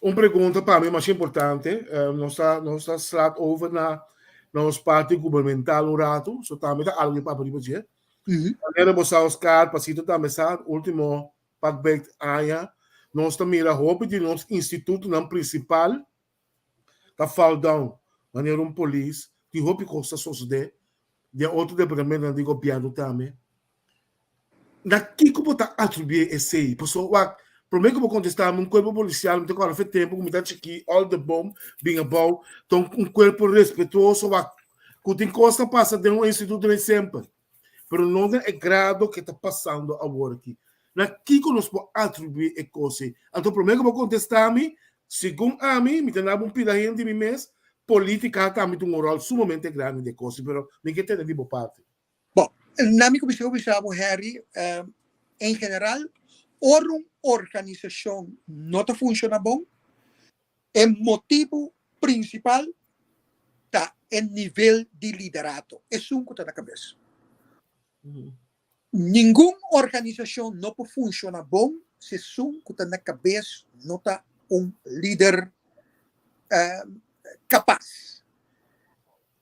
Un pregunta pa mi mas importante, eh, nos ta nos ta slaat over na nos parti gubernamental un rato, so tambe ta algo pa riba dje. Manera bo sa Oscar, Pasito tambe sa, ultimo pak beet aña, nos ta mira hopi di nos institutonan principal ta fall down, manera un polis, tin hopi kos ta sosode den otro departamentonan di gobierno tambe. Na kiko bo ta atribuí esei? Pasobra wak, promé ku bo kontestá mi, un kuerpo polisial, mi ta kòrda fe tempu ku mi ta chikí, all the bom bin abou, ta un kuerpo respetuoso, wak, ku tin kos ta pasa den un instituto den semper, pero no den e grado ke ta pasando awor aki. Na kiko nos por atribuí e kos ei? Anto promé ku bo kontestá mi, segun ami, mi ta naba un pida hende di mi mes, polítika tambe tin un ròl sumamente grandi den e kos ei, pero mi ke tende di bo parti. Bon, na mi kuminsá bisa bo Harry, en general ora un organisashon no ta funshoná bon, e motibu prinsipal ta e nivel di liderato, esun ku ta na kabes. Ningun organisashon no por funshoná bon si esun ku ta na kabes no ta un lider kapas.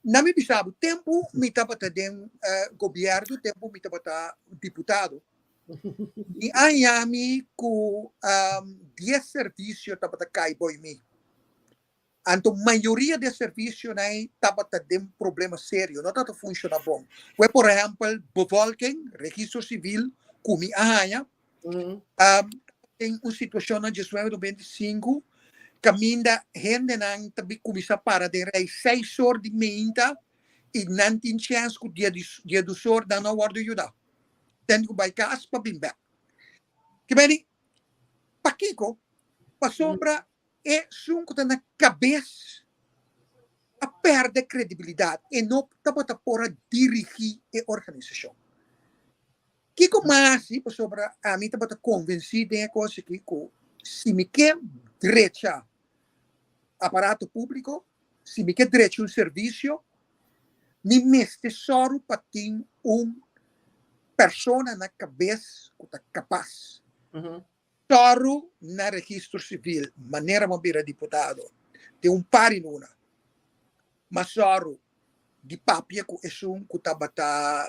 Na mi bisa bo, tempu mi tabata den gobièrnu, tempu mi tabata diputado, mi a haña mi ku dies servisio tabata kai boi mi. Anto mayoria di e servisionan ei tabata den problema serio, no tabata funshoná bon. Kue por ehèmpel bevolking, registro sivil ku mi a haña, Tin un situashon na diesnuebe 95 kaminda hendenan ta bin kuminsá para den rei seis or di meinta i nan tin chèns ku dia di dia dus or nan no a wòrdu yudá. Ten ku bai kas pa bin bèk. Ki beni? Pakiko? Pasobra esun ku ta na kabes a pèrdè kredibilidat, e no tabata por a dirigí e organisashon. Kiko mas si pasobra ami tabata konvensí den e kos aki ku si mi ke drecha aparato públiko, si mi ke drecha un servisio, mi mester sòru pa tin un persona na kabes ku ta kapas. Sòru na registro sivil manera bo a bira diputado den un par di luna, ma sòru di papia ku esun ku tabata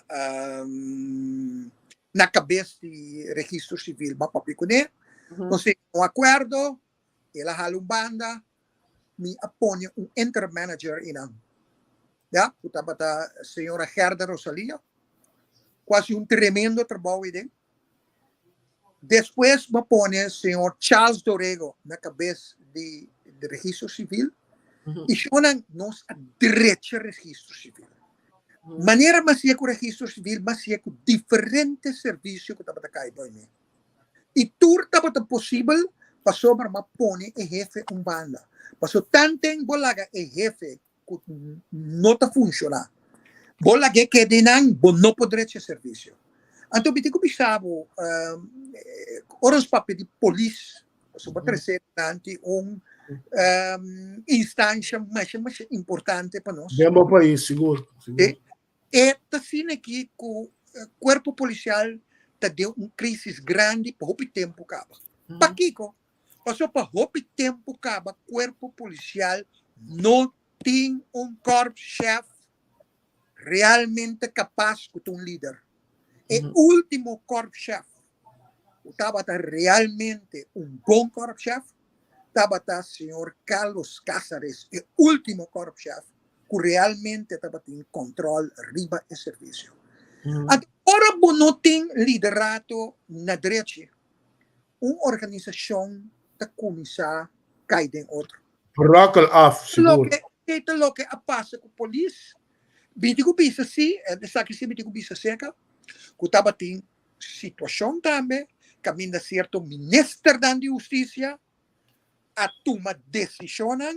na kabes di registro sivil, bo a papia kuné. Nos tin un akuerdo, el a hala un banda, mi a pone un interim manager einan, ya, ku tabata señora Gerda Rosalia, ku a hasi un tremendo trabou eiden. Despues mi a pone señor Charles Dorego na kabes di registro sivil i shonnan nos a drecha registro sivil. Manera mi a hasié ku registro sivil, mi a hasié ku diferente servisio ku tabata kai bou mi. I tur tabata posibel pasobra mi a pone e hefe un banda. Pasobra tanten bo laga e hefe ku no ta funshoná, bo lag'é keda einan, bo no por drecha e servisio. Anto mi tin ku bisa bo, ora nos papia di polis, pasobra bo a trese dilanti un instansha masha masha importante pa nos. Den bo pais, sigur, sigur. E ta asina aki ku kuerpo polisial ta den un krisis grandi pa hopi tempu kaba. Pakiko? Pasobra pa hopi tempu kaba kuerpo polisial no tin un korpschef realmente kapas ku ta un lider. E último korpschef ku tabata realmente un bon korpschef tabata señor Carlos Cázares, e último korpschef ku realmente tabatin kòntròl riba e servisio. Anto ora bo no tin liderato na drechi, un organisashon ta kuminsá kai den otro. Brokkel af, sigur. Loke e ta loke a pasa ku polis. Mi tin ku bisa si, esaki si mi tin ku bisa seka, ku tabatin situashon tambe kaminda sierto ministernan di hustisia a tuma desishonnan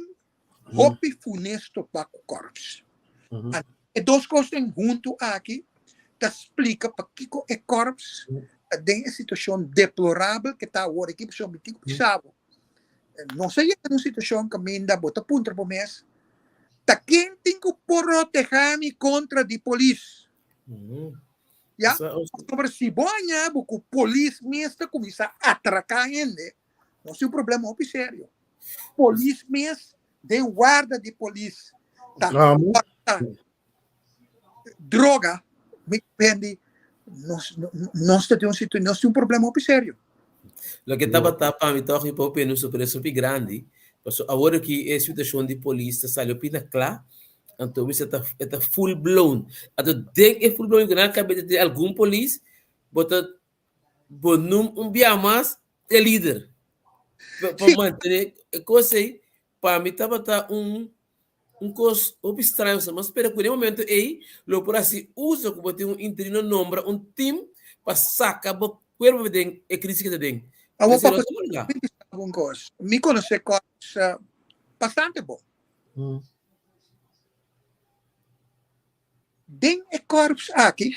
hopi funesto pa ku kòrps. E dos kosnan huntu aki ta splika pakiko e kòrps ta den e situashon deplorabel ke ta awor aki. Pasobra mi tin ku bisa bo, nos a yega na un situashon kaminda bo ta puntra bo mes, ta ken tin ku protehá mi kontra di polis? Ya, pasobra si bo haña bo ku polis mes ta kuminsá atraká hende, nos tin un problema hopi serio. Polis mes den warda di polis ta kòrta droga, mi kendi nos nos ta den un situ nos tin un problema hopi serio. Loke tabata pa mi tòg mi por pone un sorpresa hopi grandi, pasobra awor aki e situashon di polis ta sali hopi na kla, Anto bisa ta e ta full blown. Anto den e full blown ku nan kabes di algun polis bo ta bo num un bia mas e lider. Pa pa Sí. mantené e kos ei pa mi tabata un un kos hopi straño sa. Mi a spera ku den e momento ei lo por hasi uso ku bo tin un interino nombra un team pa saka bo kuerpo den e krisis ku ta den. Awor Esei no papa ta luga. mi bisa bo un kos. Mi konosé kos bastante bon. Den e korps aki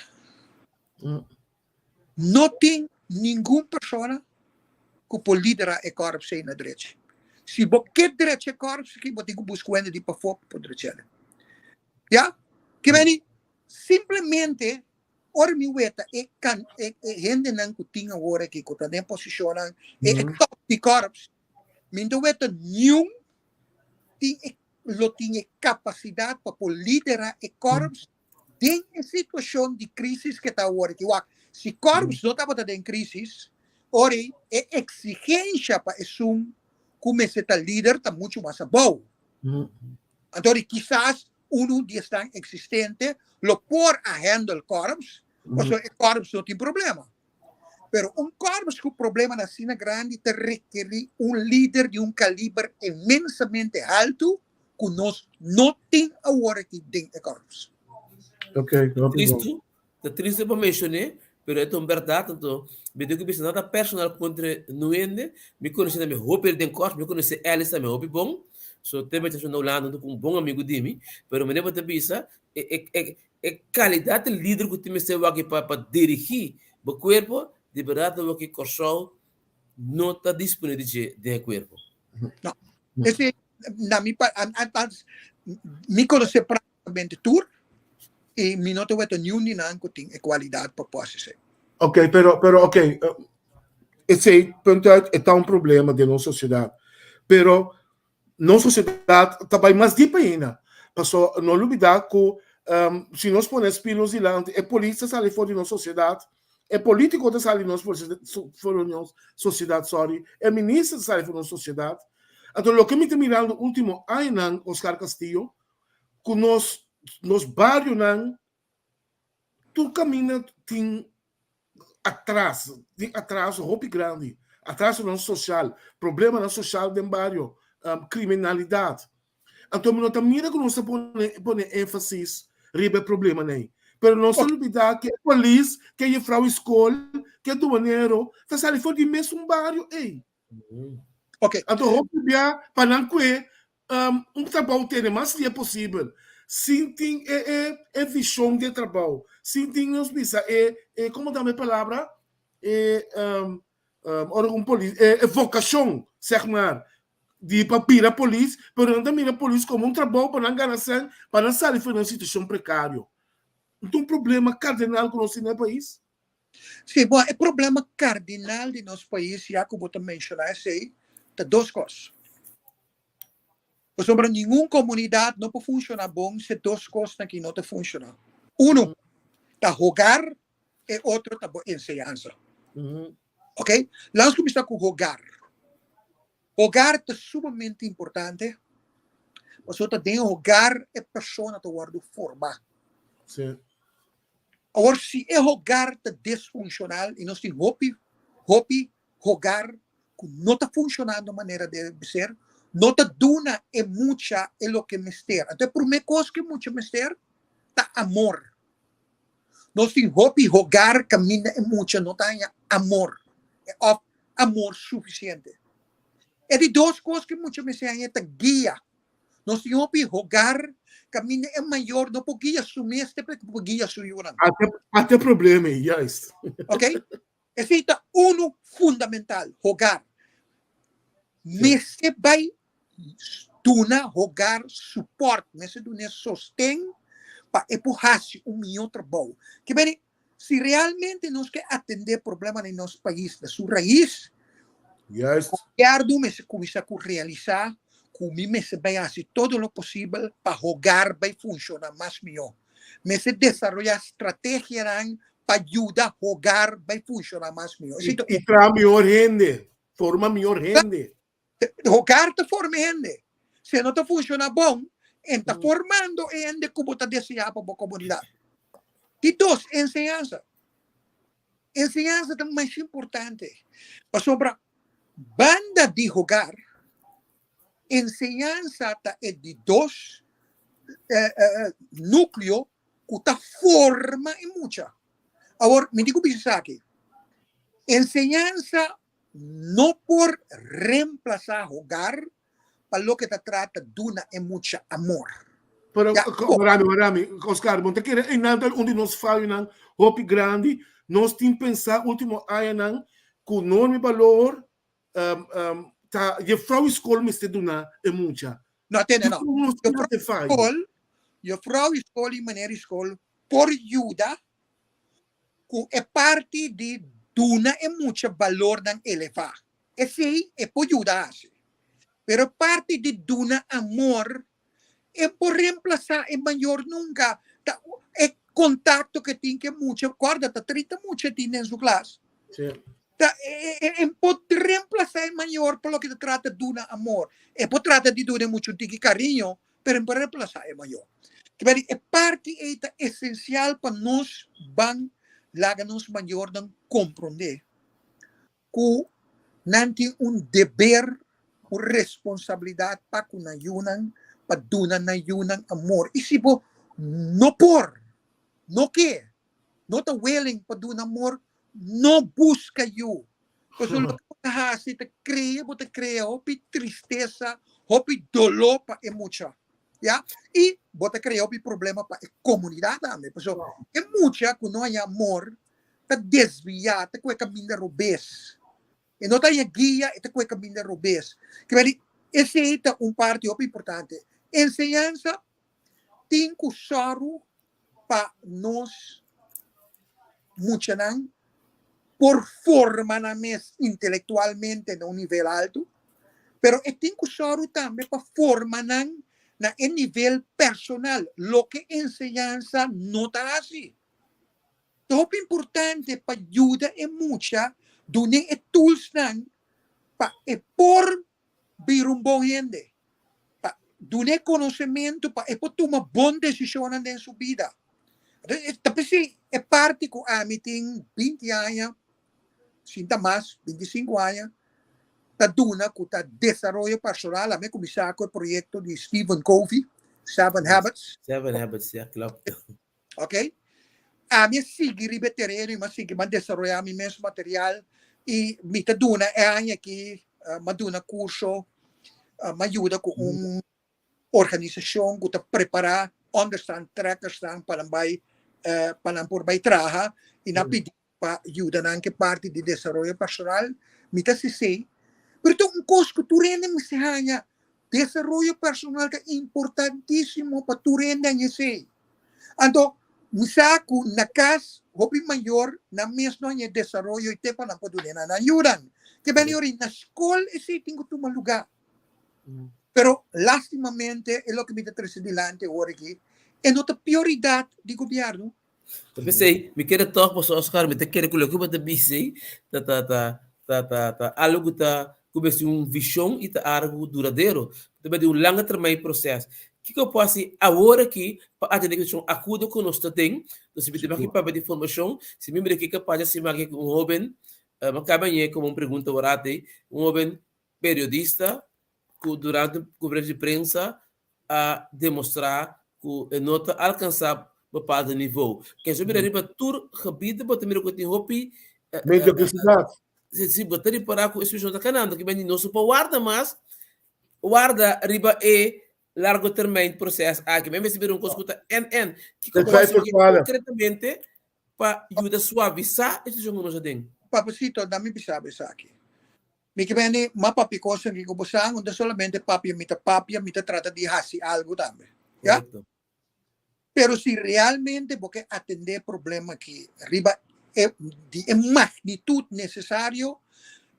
no tin ningun persona ku por lidera e korps ei na drechi. Si bo ke drecha e korps aki, bo tin ku buska un hende di pafó pa por drech'el. Ya? Ke meni simplemente ora mi weta e kan e hendenan ku tin awor aki ku ta den posishonnan e top di korps, mi no ta weta niun tin e lo tin e kapasidat pa por lidera e kòrps den e situashon di krísis ke ta awor aki. Wak, si kòrps no tabata den krísis, ora ei e eksigensha pa esun ku mester ta lider ta muchu mas abou. Anto ora kisas unu di esnan eksistente lo por a handle kòrps, pasobra e kòrps no tin problema. Pero un korps ku problemanan asina grandi ta rekerí un lider di un kaliber inmensamente haltu ku nos no tin awor aki den e korps. Ok, hopi bon. Tristu, ta tristu pa menshoné, pero e ta un bèrdat. Anto, mi tin ku bisa nada personal kontra Nuende. Mi konosé tambe hopi hende den korps, mi konosé Alice tambe hopi bon. So, te mester na Hulanda huntu ku un bon amigu di mi. Pero manera bo ta bisa, e e e E kalidat di lider ku tin mester wak pa pa dirigí bo kuerpo, di bèrdat awor ki Kòrsou no ta disponé di dje den e kuerpo. No. Esei na mi pa althans mi konosé praktikamente tur i mi no ta weta niun di nan ku tin e kualidat pa por hasi esei. Ok, pero pero ok, esei punt uit e ta un problema den nos sosiedat. Pero Nos sociedad ta bay mas diep ainda. Paso no lubida cu si nos pone e spil nos dilanti, e polis ta sali for di nos sociedad. E polítiko ta sali nos for for nos sosiedat, sorry, e minister ta sali for nos sosiedat. Anto loke mi ta mirando último añanan, Oscar Castillo, ku nos nos barionan tur kaminda tin atras, tin atraso hopi grandi, atrasonan sosial, problemanan sosial den bario, kriminalidat. Anto mi no ta mira ku nos ta pone pone énfasis riba e problemanan ei. Pero nos ta lubidá ku e polis, ku e jefrou di skol, ku e duanero ta sali for di mesun bario ei. Anto hopi bia pa nan kue un trabou tene mas lia posibel sin tin e e e vishon di e trabou, sin tin nos bisa e e komo ta e palabra e ora un polis e e vokashon sèg mar di pa bira polis, pero nan ta mira polis komo un trabou pa nan gana sèn, pa nan sali for di un situashon prekario. Ta un problema kardinal ku nos tin na e pais. Sí, bon, e problema kardinal di nos pais, ya ku bo ta menshoná esei, ta dos kos. Pasobra ningun komunidat no por funshoná bon si e dos kosnan aki no ta funshoná. Unu ta hogar, e otro ta bo enseñansa. Ok, laat nos kuminsá ku hogar. Hogar ta sumamente importante, pasobra ta den hogar e persona ta wòrdu formá. Awor, si e hogar ta disfunshonal, i nos tin hopi, hopi hogar ku no ta funshonando manera debe ser, no ta duna e mucha e loke mester. Anto e promé kos ku e mucha mester ta amor. Nos tin hopi hogar kaminda e mucha no ta haña amor òf amor sufisiente. E di dos kos ku e mucha mester haña ta guia. Nos tin hopi hogar kaminda e mayor no por guia su mes te por guia su yunan. Ate problema ei, juist. Ok? Esei ta unu fundamental, hogar. Mester bai duna hogar support, mester dun'é sosten pa e por hasi un mihó trabou. Ke bini, si realmente nos ke atendé problemanan di nos pais na su rais, gobièrnu mester kuminsá ku realisá ku mi mester bai hasi todo lo posibel pa hogar bai funshoná mas mihó. Mester desaroyá strategianan pa yuda hogar bai funshoná mas mihó. I traha mihor hende, forma mihor hende. Hogar ta forma hende. Si e no ta funshoná bon, e ta formando e hende ku bo ta deseá pa bo komunidat. Di dos, enseñansa. Enseñansa ta mas importante pasobra banda di hogar, enseñansa ta e di dos núkleo ku ta forma e mucha. Awor, mi tin ku bisa esaki, enseñansa no por remplasá hogar pa loke ta trata duna e mucha amor. Pero, warami, warami, Oscar, bo ta kere einan ta un di nos fayonan hopi grandi. Nos tin pensá último añanan ku norma i balor ta juffrouw i skol mester duna e mucha. No, tene no. Juffrouw i skol, juffrouw i skol i meneer i skol por yuda ku e parti di duna e mucha balornan elevá. Esei e por yuda hasi. Pero e parti di duna amor, e por remplasá e mayor nunka. Ta e kontakto ke tin ku e mucha, kòrda ta 30 mucha tin den su klas. Ta e por remplasá e mayor pa loke ta trata duna amor. E por trata di duna e mucha un tiki kariño, pero e por remplasá e mayor. Kiberi e parti ei ta esensial pa nos ban laga nos mayornan komprondé ku nan tin un deber, un responsabilidat pa ku nan yunan, pa duna nan yunan amor. I si bo no por, no ke, no ta willing pa duna amor, no buska yu. Pasobra loke bo ta hasi ta krea, bo ta krea hopi tristesa, hopi doló pa e mucha. Ya? I bo ta krea hopi problema pa e komunidat tambe. Pasobra e mucha ku no haña amor ta desviá, ta kue kaminda robes. E no ta haña guia, e ta kue kaminda robes. Kiba di, esei ta un parti hopi importante. Enseñansa tin ku sòru pa nos muchanan por forma nan mes intelektualmente na un nivel altu, pero e tin ku sòru tambe pa forma nan na e nivel personal, loke enseñansa no ta hasi. Ta hopi importante pa yuda e mucha dun'é e toolsnan pa e por bira un bon hende, pa dun'é konosementu pa e por tuma bon desishonnan den su bida. Ta p'esei e parti ku ami tin binti aña, sin ta mas, bintisinku aña, ta duna ku ta desaroyo personal. Ami a kuminsá ku e proyekto di Stephen Covey, Seven Habits. Seven Habits, ya, klopt. Ok? Ami a sigui riba e tereno i mi a sigui, mi a desaroyá mi mes material i mi ta duna e aña aki, mi a duna kurso, mi a yuda ku un organisashon ku ta prepará onderstand trekkersnan pa nan bai, pa nan por bai traha i nan a pidi pa yuda nan ku e parti di desaroyo personal, mi ta hasi esei. Pero ta un kos ku tur hende mester haña, desaroyo personal ta importantísimo pa tur hende haña esei. Anto, mi sa ku na kas hopi mayor nan mes no haña e desaroyo i te pa nan por duna nan nan yudan. Ke beni ora na skol esei tin ku tuma lugá. Pero lastimamente e loke mi ta trese dilanti awor aki e no ta prioridat di gobièrnu. Ta p'esei, mi kere tòg pasobra Oscar, mi ta kere ku loke bo ta bisa ei ta ta ta ta ta ta algu ku ta ku mester un vishon i ta algu duradero. Ta mester un langa termijn proses. Kiko por hasi awor aki pa atendé ku situashon akudo ku nos ta den? Nos mi tin aki papia di formashon, si mi mira kiko pasa si mi aki ku un hoben, mi a kaba ñe komo un pregunta awor ati, un hoben periodista ku durante un konferensia di prensa a demostrá ku e no ta alkansá bepaalde nivou. Ken so mira riba tur gebied bo ta mira ku tin hopi Mediocridad. Si, si bo ta ripará ku e situacion ta kanando, ki bende nos no por warda mas, warda riba e largo termijn proces aki. Men mester bira un kos ku ta en en. Kiko bo hasi konkretamente pa yuda suavisá e situacion ku nos aden? Papacito, dami bisa bo esaki. Mi ke beni ma papia kosnan ki ku bo sa, no ta solamente papia mi ta papia, mi ta trata di hasi algu tambe. Ya? Korekto. Pero si realmente bo ke atendé e problema aki riba e di e magnitut nesesario,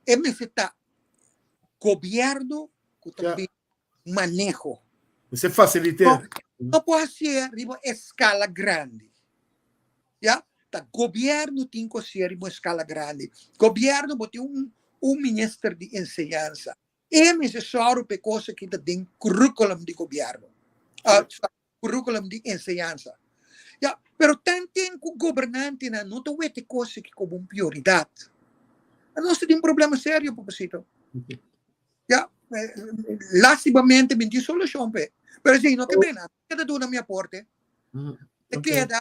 e mester ta gobièrnu ku ta Ya. bin maneho. Mester fasilit'é. No, no por hasié riba eskala grandi. Ya, ta gobierno tin ku hasié riba un eskala grandi. Gobierno bo tin un un minister di enseñansa. E mester sòru pa e kos aki ta den curriculum di gobierno. Ah, curriculum di enseñansa. Ya, pero tanten ku gobernantenan no ta wet e kos aki komo un prioridat, nos ta tin un problema serio, papacito. Ya, lastimamente mi no tin solushon p'e. Pero esei no ke bena, mi keda duna mi aporte. Te keda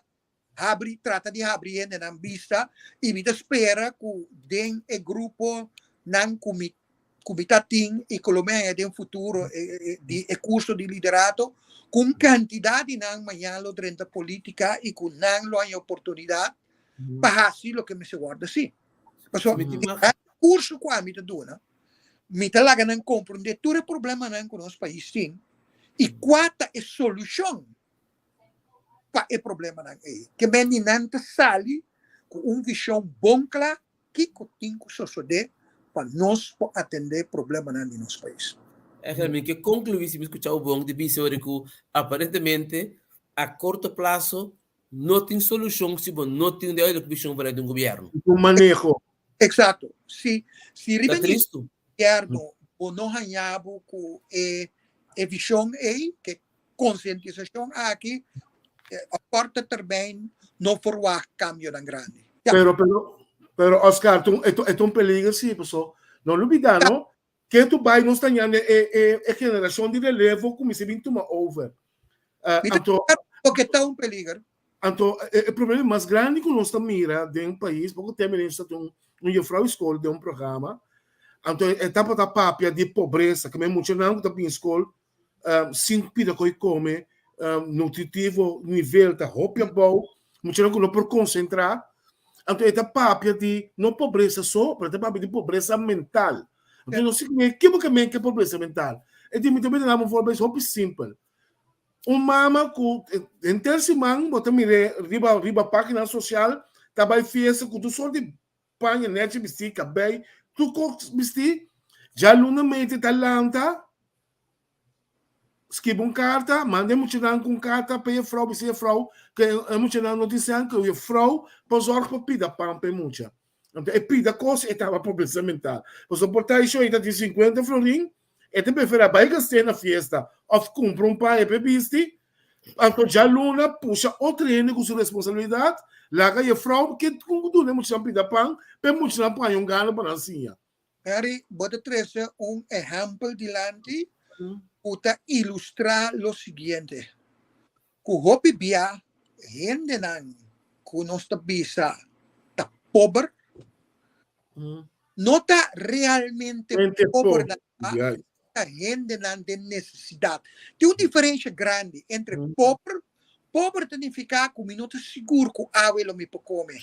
habri, trata di habri hendenan bista i mi ta spera ku den e gruponan ku mi ku mi ta tin i ku lo mi haña den futuro di e kurso di liderato, ku un kantidat di nan mañana lo drenta polítika i ku nan lo haña oportunidat pa hasi loke mester wòrdu hasi. Pasobra e kurso ku ami ta duna, mi ta laga nan komprondé tur e problemanan ku nos pais tin i kua ta e solushon pa e problemanan ei. Ke men di nan ta sali ku un vishon bon kla kiko tin ku sosodé pa nos por atendé problemanan di nos pais. Echter, mi ke konkluí si mi skucha bo bon di bisa ora ku aparentemente a korto plaso no tin solushon si bo no tin un duidelijk vishon vanuit un gobièrnu. Un maneho. Eksakto. Si si riba Ta tristu. gobièrnu bo no haña bo ku e e vishon ei, ke konsientisashon aki, a korte termijn no verwagt kambionan grandi. Ja. Pero, pero, pero Oscar, tu, eto, eto un peligro sí, paso no lubida, no? Ke tu bai nos ta ñande e, e, e generacion di relevo kuminsa bin tuma over. Uh, Mi ta anto, porque ta un peligro. Anto, e, e problema mas grandi ku nos ta mira den pais, poko tempo nos ta un, un juffrouw skol den un programa, anto e tabata papia di pobresa, ke men muchanan ku ta bin skol sin pida koe kome, nutritivo nivel ta hopi abou, muchanan ku no por konsentrá. Anto e ta papia di no pobresa so, pero e ta papia di pobresa mental. Anto nos si ke ke bo ke men ke pobresa mental? E di mi ta bini dam un voorbeeld hopi simpel. Un mama ku henter siman bo ta mir'é riba riba página sosial ta bai fiesta ku tur sort di paña nechi bistí, kabei, tur kos bistí, djaluna mente ta lanta. Skibi un karta, manda e muchanan ku un karta pa e frou, bisa e frou ku e muchanan no tin sèn, ku e frou por zòrg pa pida pan pa e mucha. Anto e pida kos e taba pobresa mental. Pasobra por ta e shoita tin 50 florin, e ta preferá bai gast'é na fiesta òf kumpra un paña pa e bisti. Anto djaluna pusha otro hende ku su responsabilidat, laga e frou ke ku duna e muchanan pida pan pa e muchanan por haña un gana pa nan siña. Harry, bo ta trese un ehèmpel dilanti ku ta ilustrá lo siguiente, Ku hopi bia hendenan ku nos ta bisa ta pober, no ta realmente pober nan ta, ta hendenan den nesesidat. Tin un diferensha grandi entre pober, pober ta nifiká ku mi no ta sigur ku awe lo mi por kome.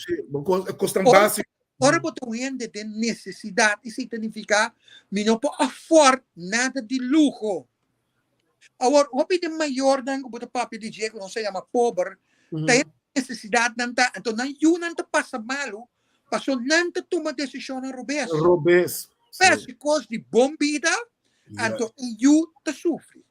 Ora bo ta un hende den nesesidat, esei ta nifiká mi no por afòrt nada di luho. Awor, hopi den mayornan ku bo ta papia di dje ku nos ta yama pober, ta e nesesidatnan ta, anto nan yunan ta pasa malu paso nan ta tuma desishonnan robes. Robes. Sí. Hasi kos di bon bida, anto e yu ta sufri.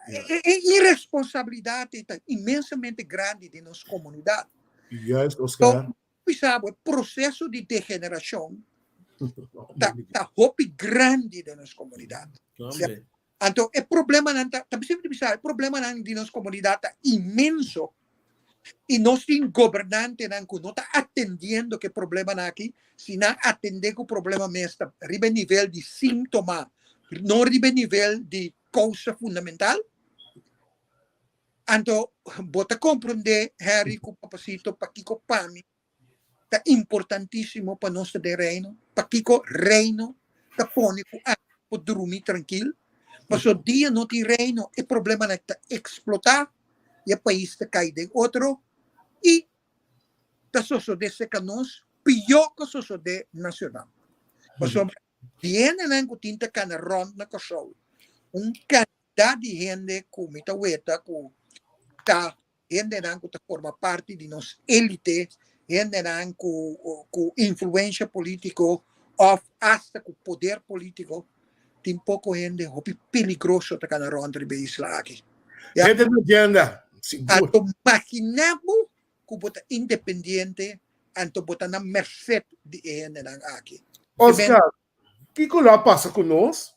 E, e irresponsabilidat ei ta inmensamente grandi den nos komunidat. Juist, Oscar. So, bisa bo, e proseso di degenerashon ta, ta hopi grandi den nos komunidat. Hombre. Anto e problemanan ta, ta bisa bisa, e problemanan di nos komunidat ta inmenso. I nos tin gobernantenan ku no ta atendiendo ku e problemanan aki, si nan atende ku problema mes ta riba e nivel di síntoma, no riba e nivel di kousa fundamental. Anto bo ta komprondé, Harry ku Papasito, pakiko pa mi ta importantísimo pa nos ta den Reino, pakiko Reino ta pone ku ami por drumi trankil, pasobra dia no tin Reino e problemanan ta eksplotá i e pais ta kai den otro i ta sosodé serka nos pió ku a sosodé na Surinam. Pasobra di hendenan ku tin ta kana rònt na Kòrsou, un kantidat di hende ku mi ta weta ku ta hendenan ku ta forma parti di nos élite, hendenan ku ku influensha polítiko òf asta ku poder polítiko, tin poko hende hopi peligroso ta kana rònt riba e isla aki. Ya. Hende di agenda, sigur. Anto maginá bo ku bo ta independiente, anto bo ta na merset di e hendenan aki. Oscar, Kiko lo a pasa ku nos?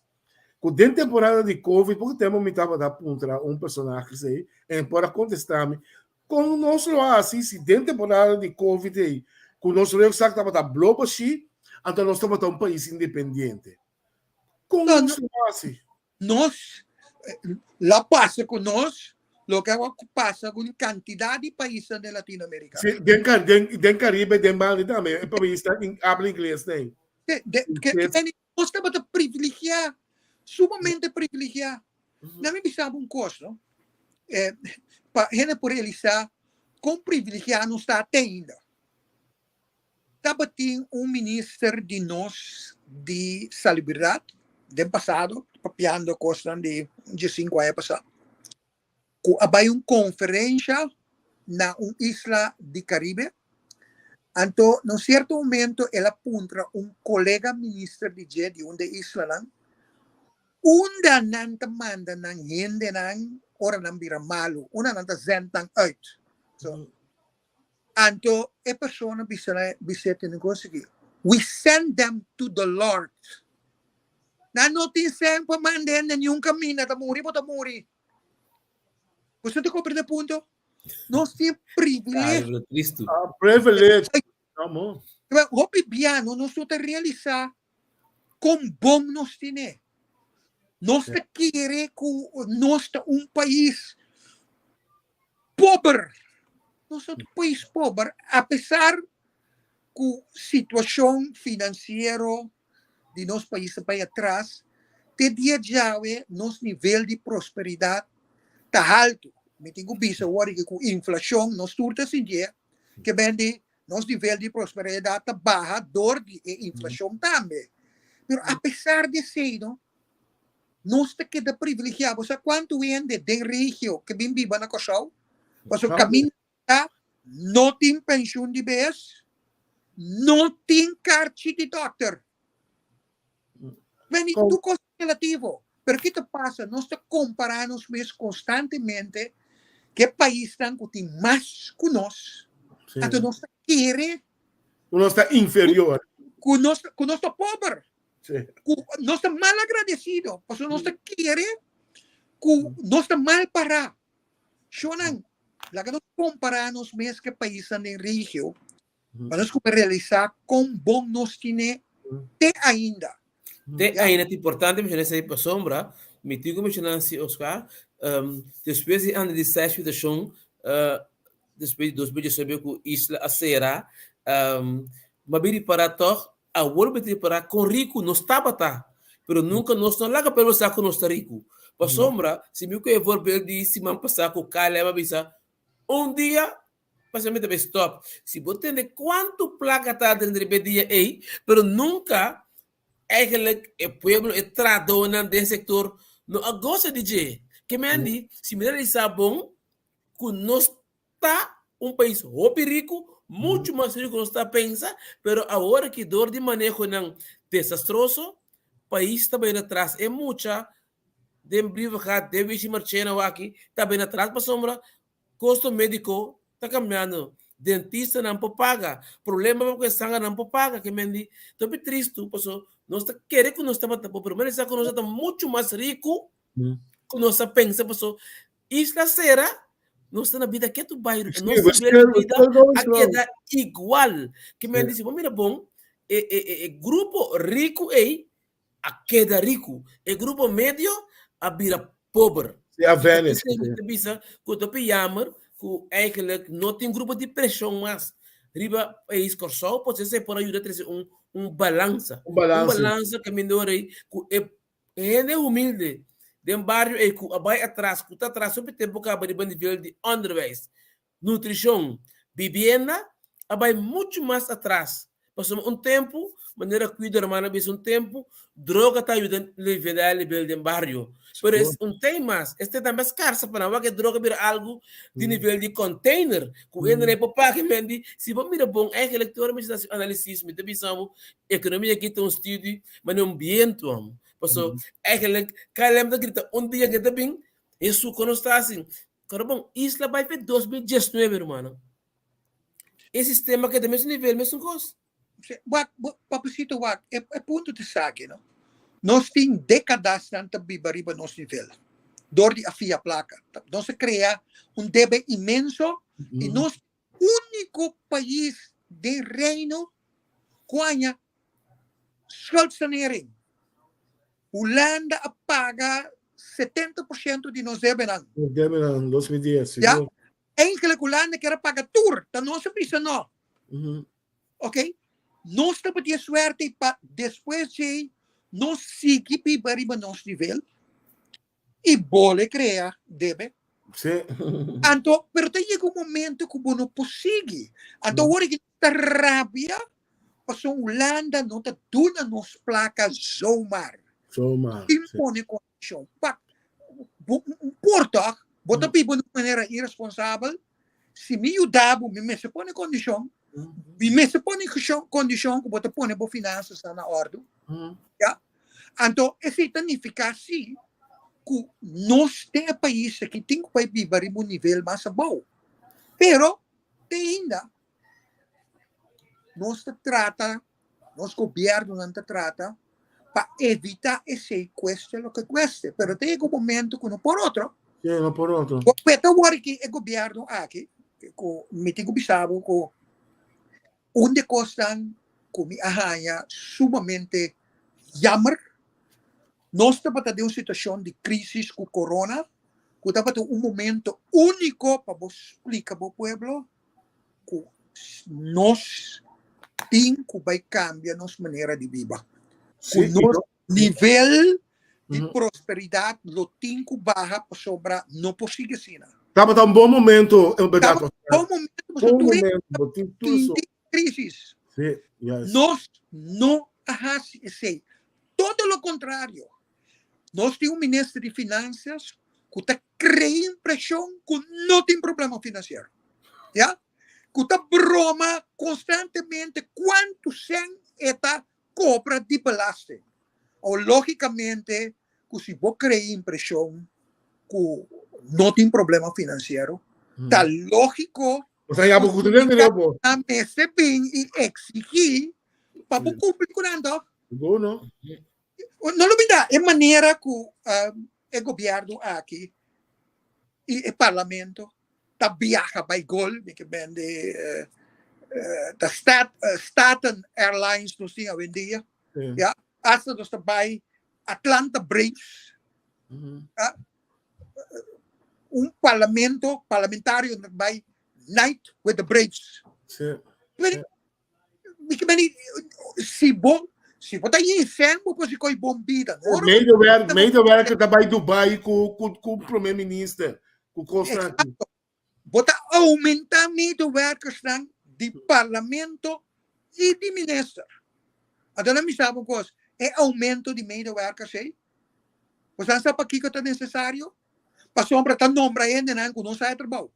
Ku den temporada di Covid, poko tempu mi tabata puntra un personahe esei, en por a kontestá mi, kon nos lo a hasi si den temporada di Covid ei, ku nos rugzak tabata blo bashí, anto nos tabata un pais independiente? Kon nos lo a hasi? Nos la pasa ku nos loke a pasa ku un kantidat di paisnan den Latinoamerika. Sí, den, den, den Caribe, den banda tambe, e paisnan in, habla ingles nee. De, de, ke, ke, nos tabata privilegiá, sumamente privilegiá. Na mi bisa bo un kos, no? Eh, pa hende por realisá kon privilegiá nos ta te ainda. Tabatin un minister di nos di Salubridad den pasado, papiando cosnan di un diescinco aña pasa, cu a bay un conferencia na un isla di Caribe. Anto na un cierto momento el a puntra un colega minister di dje di un de islanan, unda nan ta manda nan hendenan ora nan bira malo, unda nan ta zend nan uit. So, Anto e persona bisa na bis'é tene kos aki, We send them to the Lord. Nan no tin sèn pa manda hende niun kaminda, ta muri bo ta muri. Boso ta komprende punto? Nos tin privilegio. Claro, tristu. Ah, privilege. Amo. Hopi biano nos no ta realisá kon bon nos tine. Nos ta kere ku nos ta un pais pober. Nos ta un pais pober apesar ku situashon finansiero di nos pais ta bai atras, te dia djawe nos nivel di prosperidat ta haltu. Mi tin ku bisa awor ku inflashon nos tur ta sintié ke bende Nos nivel di prosperidad ta baha dor di e inflacion tambe. Pero a pesar di esey no, nos ta keda privilegia. Bo sa cuantu hende den regio ke bin biba na Kòrsou? Pasobra kaminda ta no tin pensioen di bes, no tin karchi di dòkter. Beni, tur kos relativo. Pero ki ta pasa? Nos ta kompará nos mes konstantemente ku e paisnan ku tin mas ku nos. Anto nos ta kere ku nos ta inferior. Ku nos ta pober. Ku nos ta mal agradesido. Pasobra nos ta kere ku nos ta mal pará. Shonnan, laga nos kompará nos mes ku e paisnan den regio pa nos kuminsá realisá kon bon nos tine te ainda. Te ainda ta importante menshoná esei pasobra mi tin ku menshoná si Oscar, despues di analisá e situashon despues di 2019 ku isla a sera, mi a bin ripará tòg awor mi ta ripará kon riku nos tabata, pero nunka nos no laga pueblo sa ku nos ta riku. Pasobra si mi ku e voorbeeld di siman pasá ku KLM a bisa un dia Pasobra mi ta bay stop. Si bo tende cuanto placa ta dentro riba e dia ey, pero nunca eigenlijk e pueblo, e trahadornan den sector no a goza di dje. Ke men di, si mi realisa bon cu nos ta un pais hopi rico, mucho mas rico nos ta pensa, pero awor aki door di manehonan desastroso, pais ta bay atras. E mucha den Brievengat, den Wishi Marchena awaki ta bay atras pasobra Kosto médiko ta kambiando, dentistanan por paga, problema ku e sangernan por paga, ke men di ta hopi tristu paso nos ta kere ku nos tabata pobre, pero men sa ku nos ta muchu mas riku ku nos a pensa paso isla sera nos ta na bida ketu bai nos nivel di bida a keda igual, ke men di si bo mira bon e e grupo riku ei a keda riku, e grupo medio a bira pober. Sí, a vanish. Esei mi ta bisa ku ta hopi jammer ku eigenlijk no tin grupo di preshon mas riba pais Kòrsou, pues esei por a yuda trese un un balansa. Un balansa. Un balansa kaminda ora ei ku e hende humilde den bario ei ku a bai atras, ku ta atras hopi tempu kaba riba nivel di onderwijs, nutrishon, bibienda a bai muchu mas atras. Pasobra un tempu, manera Cuido Hermano a bisa un tempu, droga ta yuda nivelá e nivel den bario. Pero es un tei mas, este tambe a skarsa pa nan wak e droga bira algu di nivel di container ku hende no e por paga. Men di, si bo mira bon, eigenlijk tur ora mi ta hasi analisis, mi ta bisa bo, ekonomia aki ta un studi manera un bientu amo. Pasobra eigenlijk KLM ta grita un dia ke ta bin, Hesu, kon nos ta hasi? Karo bon, isla bai pe 2019, rumannan. E sistema keda mesun nivel, mesun kos. Wak, papacito, wak, e, e punto ta esaki, no? Nos tin décadasnan ta biba riba nos nivel, dor di a fia placa. Nos a crea un debe inmenso i nos único pais den Reino cu haña schuldsanering. Hulanda a paga 70% di nos debenan. Nos debenan, 2010, Ja? sigur. Eigenlijk Hulanda kier a paga tur, ta nos a bisa no. Ok? Nos tabatin e suerte pa despues djei nos sigui biba riba nos nivel i bole krea debe. Sí. Anto, pero ta yega un momento ku bo no por sigui. Anto awor aki ta rabia pasobra Hulanda no ta duna nos plaka zomaar. Zomaar, Tin sí. pone kondishon. Pa, bo, por tòg, bo ta biba di un manera iresponsabel. Si mi yuda bo, mi mester pone kondishon. Mi mester pone kondishon ku bo ta pone bo finansanan na òrdu. Ya. Anto esei ta nifiká sí ku nos den e pais aki tin ku bai biba riba un nivel mas abou. Pero te ainda nos ta trata, nos gobièrnunan ta trata pa evitá esei kueste loke kueste. Pero ta yega un momento ku no por otro. Sí, no por otro. Bo ta wòrdu ki e gobièrnu aki, ku mi tin ku bisa bo ku Un di e kosnan ku mi a haña sumamente jammer, nos tabata den un situashon di krísis ku korona, ku tabata un momento úniko pa bo splika bo pueblo ku nos tin ku bai kambia nos manera di biba, ku nos nivel di prosperidat lo tin ku baha pasobra no por sigui asina. Tabata un bon momento, en berdad. Tabata un bon momento, pasobra Bon tur hende momento, bo tin tur so. sinti crisis. Sí, yes. Nos no a hasi esei. Todo lo contrario. Nos tin un minister di Finanzas ku ta krea impreshon ku no tin problema finansiero. Ya? Ku ta broma konstantemente kuantu sèn e ta kobra di belasting. O lógikamente. ku si bo krea impreshon ku no tin problema finansiero, ta lógiko O sea, ya bo ku tene tene bo. A mester bin i eksigí pa bo kumpli ku nan tòg. Sigur no. No lo bida e manera ku e gobièrnu aki i e parlamento ta biaha bai gol, mi ke bende ta Staten Airlines nos tin awendia, ya, hasta nos ta bai Atlanta Braves, un parlamento, parlamentario ta bai night with the Braves. Mi ke meni, si bo, si bo ta yin bo por si koi bon bida. No? Medewerker, medewerker ta bai Dubai ku ku ku prome minister, ku kosnan aki. Exacto. Bo ta aumenta medewerkersnan di parlamento i di minister. Anto nan mi sa un kos, e aumento di medewerkers ei, bo sa sa pakiko ta nesesario? Pasobra ta nombra hendenan ku no sa e trabou.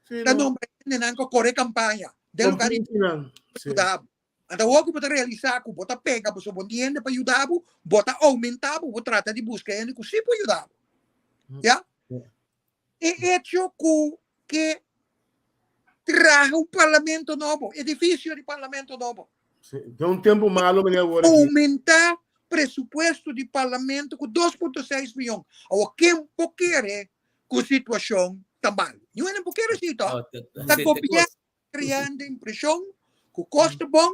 Ta nombra hendenan ku kore kampaña den lugar di yuda bo. Anto awor ku bo ta realisá ku bo ta pega pasobra bo no tin hende pa yuda bo, bo ta oumentá bo, bo trata di buska hende ku sí por yuda bo. Ya? E echo ku ke traha un parlamento nobo, edifisio di parlamento nobo. Sí, den un tempu malo meneer awor aki. Oumentá presupuesto di parlamento ku 2.6 miyon. Awor ken por kere ku situashon ta mal. Niun hende por kere si to. Ta gobièrnu kreando impreshon ku kos ta bon,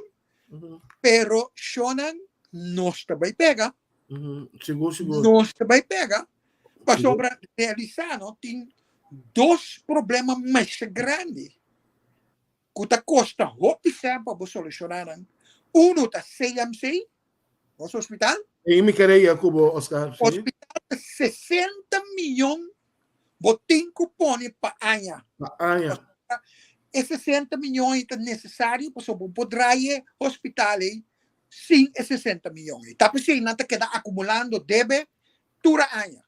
pero shonnan nos ta bai pega. Sigur, sigur. Nos ta bai pega. Pasobra realisá no tin dos problema masha grandi ku ta kosta hopi sèn pa bo solushoná nan. Unu ta CMC, nos hospital. I mi kere ya ku bo, Oscar. Sí. Hospital ta 60 miyon bo tin ku pone pa aña. Pa aña. E 60 miyon ei ta nesesario pasobra bo por draai e hospital ei sin e 60 miyon ei. Ta p'esei nan ta keda akumulando debe tur aña.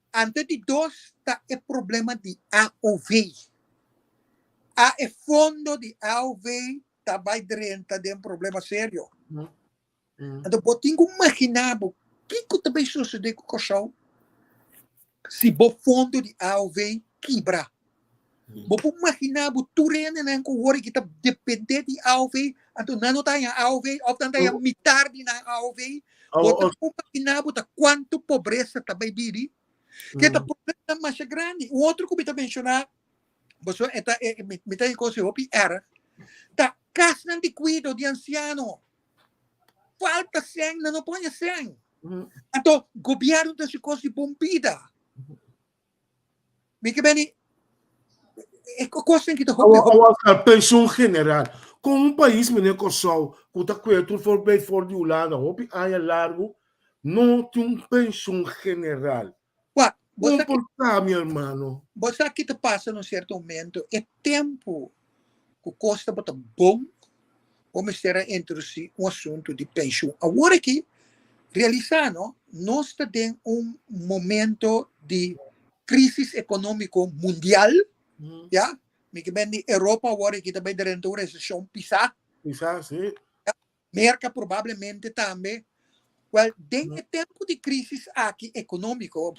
Anto di dos ta e problema di AOV. A e fondo di AOV ta bai drenta den problema serio. Anto bo tin ku imaginá bo kiko ta bai sosodé ku Kòrsou si bo fondo di AOV kibra. Bo por imaginá bo tur hendenan ku wor aki ta dependé di AOV, anto nan no ta haña AOV òf nan ta haña mitar di nan AOV. Bo ta por imaginá bo ta kuantu pobresa ta bai bini. Ke ta problema masha grandi. Un otro ku mi ta menshoná Pasobra e ta, e, mi, mi ta kos hopi erg. Ta kasnan di kuido di ansiano. Falta sèn, nan no por haña sèn. Anto, gobièrnu ta hasi kos di bon bida. Mi ke beni, e kosnan ki ta hopi, hopi. Awor, awor, pensioen general. Kon un pais manera Kòrsou, ku ta kuer tur for bij for di Hulanda hopi aña largu, no tin un pensioen general? Wak, bo Kon sa por ta, mi hermano? Bo sa ki ta pasa na un sierto momento? E tempu ku kos tabata bon, bo mester a introdusí un asuntu di penshun. Awor aki, realisá no, nos ta den un momento di krísis ekonómiko mundial, ya. Mi ke ben di Europa awor aki ta bai drenta un reseshon pisá. Pisá, sí. Merka probablemente tambe. Wel, den e tempu di crisis aki economico,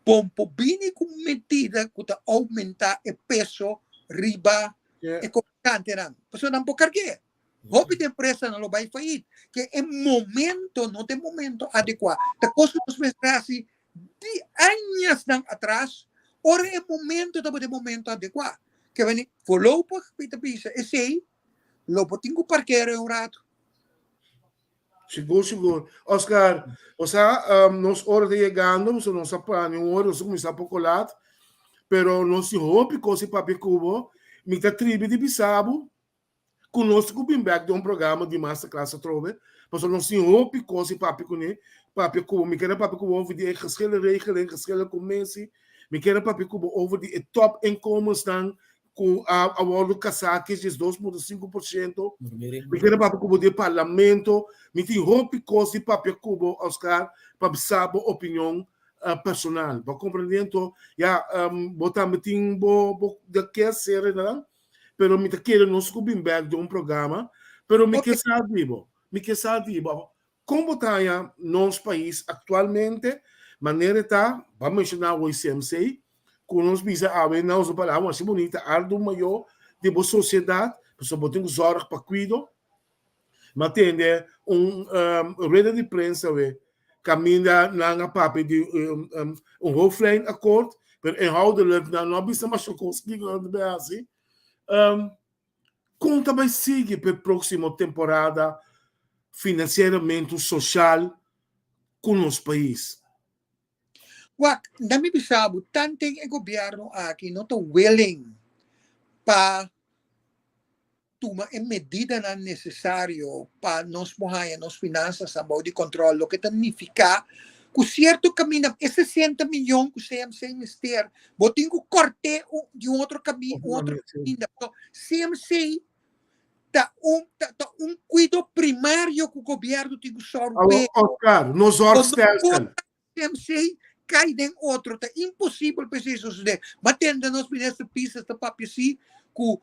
bon por bini cu medida cu ta aumenta e peso riba e comerciantenan. Pasobra nan por cargu'e. Hopi di empresanan lo bay faillit. Ke e momento no ta e momento adecua. Ta cos cu nos mester haci di añasnan atras, ora e momento tabata e momento adecua. Ke weni, voorlopig mi ta bisa esey Lo bo tin ku parkera un ratu. Sigur, sigur. Oscar, o sea, nos ora ta yegando, so nos a plania un ora, nos a kuminsá poko lat, pero nos tin hopi kos di papia ku bo. Mi ta tribi di bisa bo ku nos tin ku bin bèk den un programa di masterclass atrobe, pasobra nos tin hopi kos di papia kuné, papia ku bo. Mi kere papia ku bo over di e geschillenregeling, geschillencomissie, mi kere papia ku bo over di e topinkomensnan ku a a wòrdu kasá ki 12.5%. Mi kere papia ku bo di parlamento. Mi tin hopi kos di papia ku bo, Oscar, pa bisa bo opinion personal. Bo a komprendé? Anto, ya, bo tambe tin bo bo de kehaser nan, pero mi ta kere nos ku bin bèk den un programa. Pero mi ke sa di bo, mi ke sa di bo. Kon bo ta haña nos pais aktualmente manera e ta, bo a menshoná awor CMC, ku nos bisa awe na usa palabra masha bunita, ardu mayó di bo sosiedat, pasobra bo tin ku zòrg pa kuido. Mi a tende un rueda di prensa awe kaminda nan a papia di un hoofdlijnakkoord, pero inhoudelijk nan no a bisa masha kos kiko nan ta bai hasi. Kon ta bai sigui pa e próksimo temporada finansieramentu soshal ku nos pais? Wak, na mi bisa bo, tanten e gobièrnu aki no ta willing pa tuma e medidanan nesesario pa nos por haña nos finansas abou di kòntròl, loke ta nifiká ku sierto kaminda e sesenta miyon ku CMC mester, bo tin ku kòrt'é di un otro kaminda, un otro kaminda. CMC ta un ta ta un kuido primario ku gobièrnu tin ku sòru p'e. Oscar, no zorgstelsel. CMC kai den otro, ta imposibel pa esei sosodé. Bo a tende nos minister Pisas ta papia si ku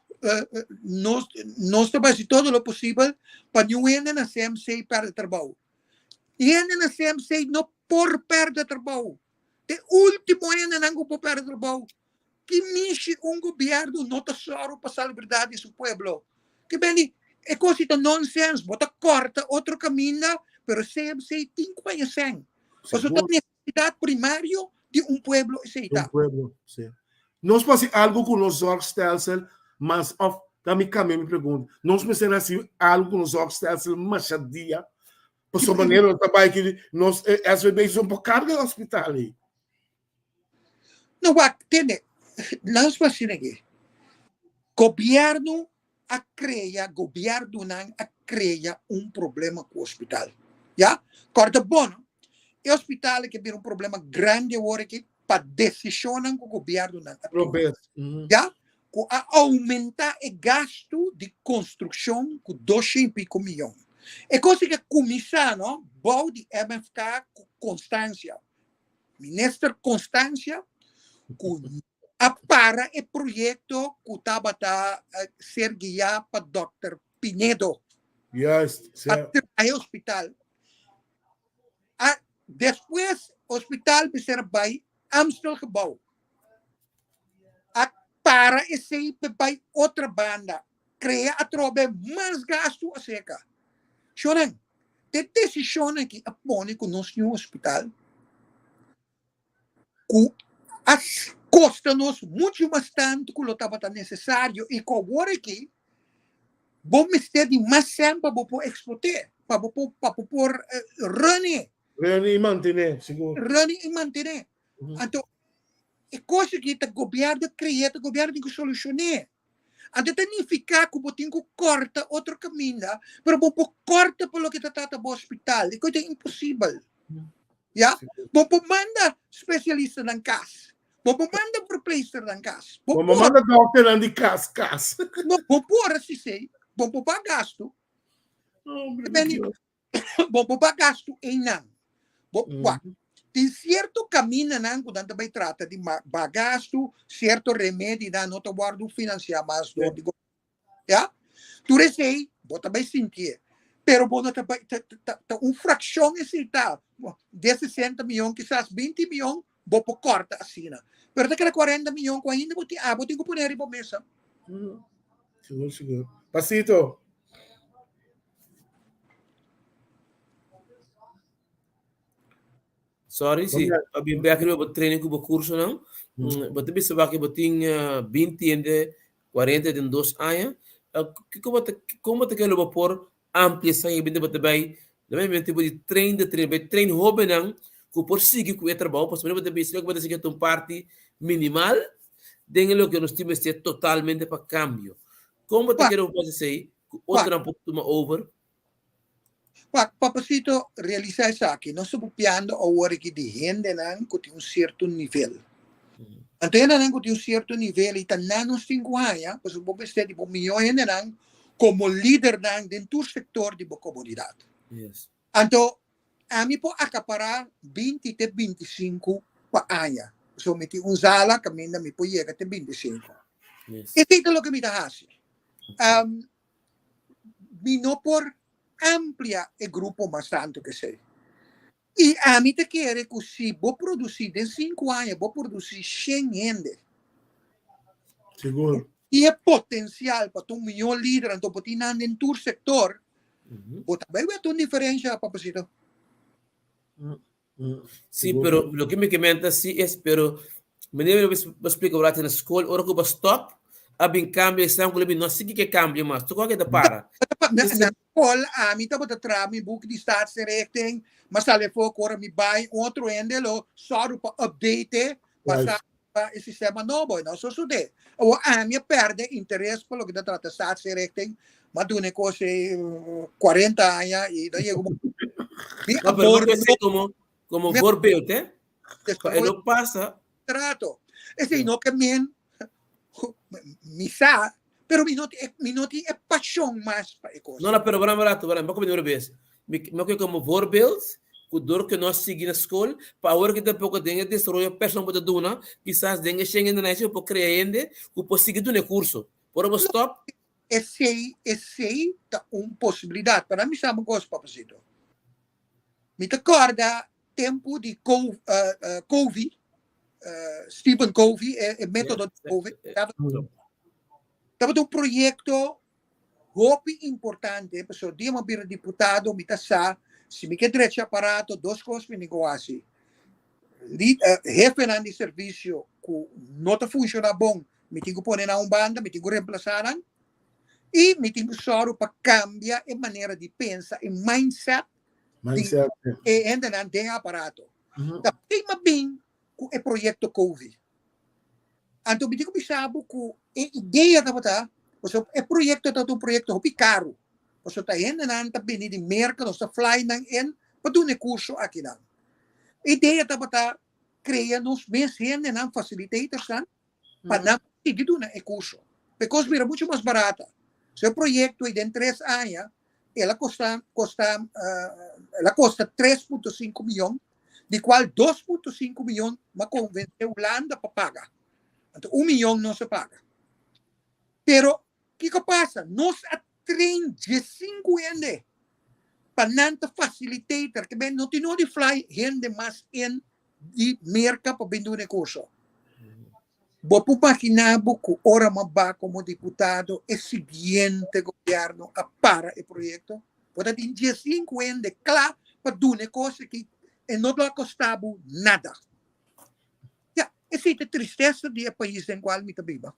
nos nos ta bai hasi todo lo posibel pa niun hende na CMC pèrdè trabou. Hende na CMC no por pèrdè trabou. Ta e último hendenan ku por pèrdè trabou. Ki mishi un gobièrnu no ta sòru pa salubridat di su pueblo? Ke beni, e kos ei ta nonsens. Bo ta kòrta otro kaminda, pero CMC tin ku haña sèn. Pasobra ta nesesidat primario di un pueblo esei ta. Un pueblo, si. Nos por hasi algu ku nos zorgstelsel mas òf ta mi kambia mi pregunta. Nos mester hasi algu ku nos zorgstelsel masha dia pasobra manera nos ta bai aki nos SVB no por karga e hospital ei. No wak, tende, nos por asina aki. Gobierno a crea, gobiernonan a crea un problema cu hospital. Ya? Corda bon, no? E hospital aki a bira un problema grandi awor aki pa decisionnan cu gobiernonan a tuma. Ya? Cu a aumenta e gasto di construccion cu 200 y pico miyon. E cos aki a cuminsa, no, bou di MFK cu Constancia. Minister Constancia cu a para e proyecto cu tabata ser guia pa Dòkter Pinedo. Juist, sí. Pa traha e hospital. A, despues hospital mester a bay Amstelgebouw. A para esey pa bay otra banda. Crea atrobe mas gasto acerca. Shonan, te decisionnan aki a pone cu nos tin un hospital cu a costa nos mucho mas tanto cu lo tabata necesario y cu awor aki bo mester di mas cen pa bo por explote, pa bo por, pa bo por run e. Run y mantene, sigur. Run y mantene. Anto, e cos aki ta gobierno a crea, ta gobierno tin cu solucione. Anto ta nifiká ku bo tin ku kòrta otro kaminda, pero bo por kòrta pa loke ta trata bo hospital. E kos ta imposibel. Ya? Bo por manda spesialistanan kas. Bo por manda verpleegsternan kas. Bo por manda dòkternan di kas kas. No, bo por hasi esei. Bo por paga gastu. Bo por paga gastu einan. Bo, wak, tin sierto kamindanan ku nan ta bai trata di baha gastu, sierto remedinan no ta wòrdu finansiá mas dor di gobièrnu. Ya? Tur esei bo ta bai sintié, pero bo no ta bai, ta, ta, ta un frakshon esei ta. De 60 mion kisas 20 mion bo por kòrta asina. Pero ta keda 40 mion ku ainda bo tin, abo tin ku pone riba mesa. Sigur, sigur. Pasito. Sorry, si. Pa bin bek riba bo training ku bo kursonan. Bo ta bisa wak bo tin 20 hende, 40 den dos aña. Kiko bo ta, kon bo ta kere lo bo por amplia esaki kaminda bo ta bai na mes momento bo di train de train, bai train hobennan ku por sigui ku e trabou, pasobra bo ta bisa loke bo ta sigui ta un parti minimal den e loke nos tin mester totalmente pa kambio. Kon bo ta kere bo por hasi esei ku otronan por tuma over? Wak, Papacito, realisa esaki, nos ta papiando awor aki di hendenan ku tin un sierto nivel. Anto hendenan ku tin un sierto nivel i ta nan nos tin ku haña, pasobra bo mester di bo mihó hendenan komo lidernan den tur sektor di bo komunidat. Anto, ami por akapará 20 te 25 pa aña, pasobra mi tin un zala kaminda mi por yega te 25. Esei ta loke mi ta hasi. Mi no por. amplia e grupo mas tantu ku esei. I ami ta kere ku si bo produsí den sinku aña bo produsí shen hende. Sigur. I e potensial pa ta un mihó lider anto bo tin nan den tur sektor, bo ta bai wet un diferensha, papacito. Sí, pero loke mi ke menta sí es, pero meneer mi bo splika un rato na skol, ora ku bo stop, a bin kambio esnan ku lo bin no sigui ke kambio mas, tur kos a keda para. Na skol ami tabata traha mi buki di staatsinrichting, m'a sali afó ku ora mi bai un otro hende lo sòru pa update pasa pa e sistema nobo, e no sosodé. Awor ami a pèrdè interes pa loke ta trata staatsinrichting, m'a duna e kos ei 40 aña i no yega un momento. Mi No, pero amor no no como, como voorbeeld, hè? Pa e no pasa. Trato. Esei no ke men mi sa, pero mi no tin mi no tin e pashon mas pa e kos. No, no, pero wara un rato, wara, mi a komende bes. Mi mi a kohe komo voorbeeld ku dor ku nos sigui na skol, pa awor ku tampoko den e desaroyo personal bo ta duna, kisas den e shen hende nan bo por krea hende ku por sigui duna e kurso. Ora bo stòp. Esei, esei ta un posibilidat. Pero mi sa un kos, papacito. Mi ta kòrda tempu di Covey, Stephen Covey, e metodo di Covey. Tabata un proyekto hopi importante, pasobra dia mi a bira diputado mi ta sa si mi ke drecha aparato dos kos mi tin ku hasi. Hefenan di servisio ku no ta funshoná bon mi tin ku pone nan un banda, mi tin ku remplasá nan i mi tin ku sòru pa kambia e manera di pensa, e mindset di e hendenan den e aparato. Ta prima bin ku e proyekto Covey. Anto mi tin ku bisa bo ku e idea tabata, pasobra e proyekto tabata un proyekto hopi karu, pasobra ta hendenan ta bini di Merka, nos ta fly nan in pa duna e kurso akinan. E idea tabata krea nos mes hendenan, facilitatorsnan, pa nan sigui duna e kurso. E kos bira muchu mas barata. So e proyekto ei den tres aña el a kosta kosta el a kosta 3.5 miyon, di kual 2.5 miyon m'a konvensé Hulanda pa paga. Anto un miyon nos a paga. Pero kiko pasa? Nos a train 15 hende pa nan ta facilitator, ke men no tin no di fly hende mas in di Merka pa bin duna e kurso. Bo por maginá bo ku ora m'a ba komo diputado e siguiente gobièrnu a para e proyekto? Bo ta tin 15 hende kla pa duna e kos aki e no lo a kosta bo nada. Ya, esei ta e tristesa di e pais den kual mi ta biba.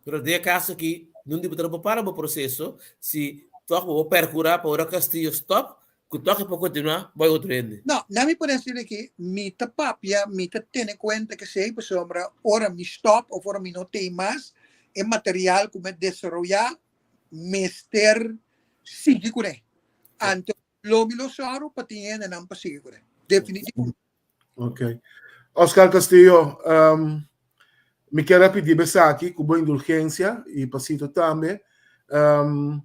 Pero den e kaso aki, nun diputado por para bo proseso si tòg bo por perkurá pa ora Castillo stòp, Ku toke por kontinuá bai otro hende. No, na mi por decir aki, mi ta papia, mi ta tene kuenta kesei pasobra ora mi stop of ora mi no tei mas, e material ku mi a desaroyá mester sigui kuné. Anto lo mi lo sòru pa tin hendenan pa sigui kuné. Definitivamente. Ok. Oscar Castillo, um, mi kier a pidi bo esaki ku bo indulgensia i Pasito tambe. Um,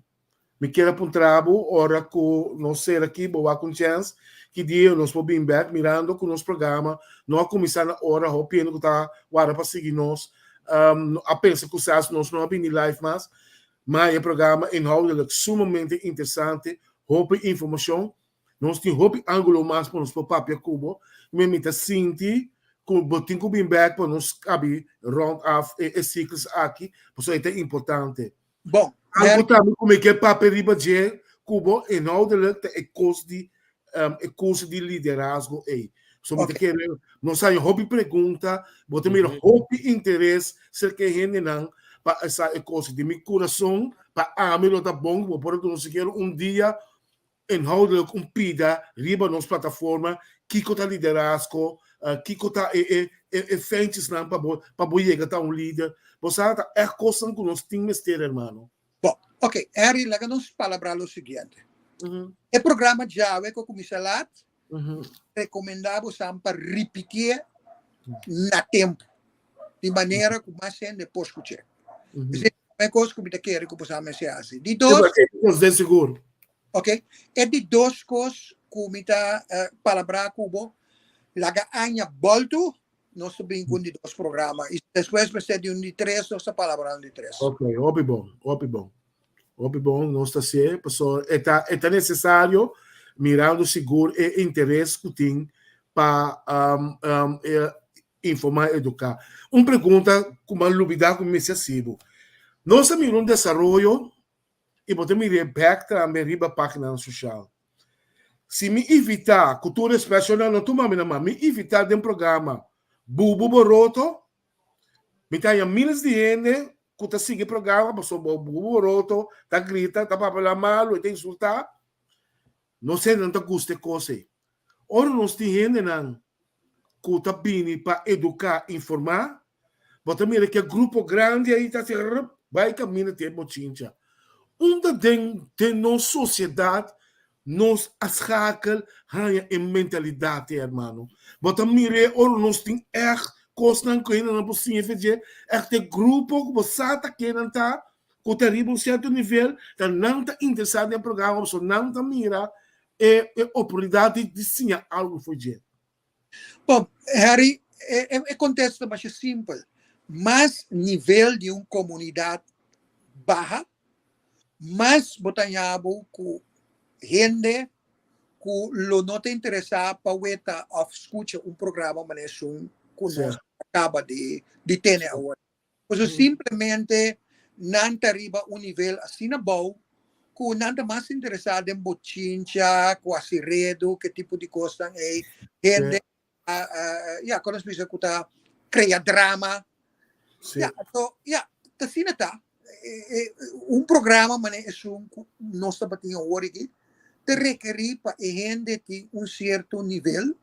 Mi kier a puntra bo ora ku nos ser aki bo wak un chèns ki dia nos por bin bèk mirando ku nos programa no a kuminsá na ora hopi hende ku ta warda pa sigui nos a pensa ku sèls nos no a bini live mas ma e programa inhoudelijk sumamente interesante hopi informashon nos tin hopi ángulo mas pa nos por papia ku bo mi mi ta sinti ku bo tin ku bin bèk pa nos kabi rònt af e siklos aki pasobra e ta importante. Bon, Algo tambe ku mi ke papia riba dje ku bo inhoudelijk ta e kos di e kurso di liderazgo ei. So mi ta kere nos haña hopi pregunta, bo ta mira hopi interes serka e hendenan pa e sa e kos. Di mi kurason pa ami lo ta bon ku bo por a duna sikiera un dia inhoudelijk un pida riba nos plataforma kiko ta liderazgo, kiko ta e e e fenchesnan pa bo pa bo yega ta un lider. Bo sa ta ègt kosnan ku nos tin mester hermano. Bon, ok, Henry, laga nos palabrá lo siguiente. E programa djawe ku a kuminsá lat, rekomendá bo san pa ripitié na tempu, di manera ku mas hende por skuch'é. Esei ta e promé kos ku mi ta kere ku bo sa mester hasi. Di dos. Kos den sigur. Ok, e di dos kos ku mi ta palabrá ku bo, laga aña bòltu, nos ta bin ku un di dos programa. I despues mester di un di tres, nos ta palabrá un di tres. Ok, hopi bon, hopi bon. Hopi bon, nos ta hasié, pasobra e ta e ta nesesario mirando sigur e interes ku tin pa informá i eduká. Un pregunta ku mi a lubidá ku mi mester hasi bo. Nos a mira un desaroyo i bo ta mir'é bèk tambe riba páginanan sosial. Si mi invitá, ku tur respèt, shornan no tuma mi na man, mi invitá den programa Bubu Boroto, Mi ta haña miles di hende ku ta sigui programa pasobra bo boroto ta grita, ta papia la malu, e ta insultá. Nos hendenan ta gusta e kos ei. Ora nos tin hendenan ku ta bini pa eduká, informá, bo ta mira ke grupo grandi ei ta hasi rrp bai kaminda te bochincha. Unda den den nos sosiedat nos a schakel haña e mentalidat ei, hermano? Bo ta mir'é ora nos tin ègt kosnan ku hendenan por siña for dje, ègt e grupo ku bo sa ta kennan ta, ku ta riba un sierto nivel, ta nan ta interesá den e programa pasobra nan ta mira e e oportunidat di siña algu for dje. Bon, Harry, e e kontesto ta masha simpel. Mas nivel di un komunidat baha, mas bo ta haña bo ku hende ku lo no ta interesá pa weta òf skucha un programa manera esun ku nos a kaba di di tene awor. Pasobra simplemente nan ta riba un nivel asina bou ku nan ta mas interesá den bochincha, ku hasi redu, ke tipo di kosnan ei. Hende, ya, kon nos bisa ku ta krea drama. Ya, anto, ya, ta asina ta. Un programa manera esun ku nos tabatin awor aki ta rekerí pa e hende tin un sierto nivel,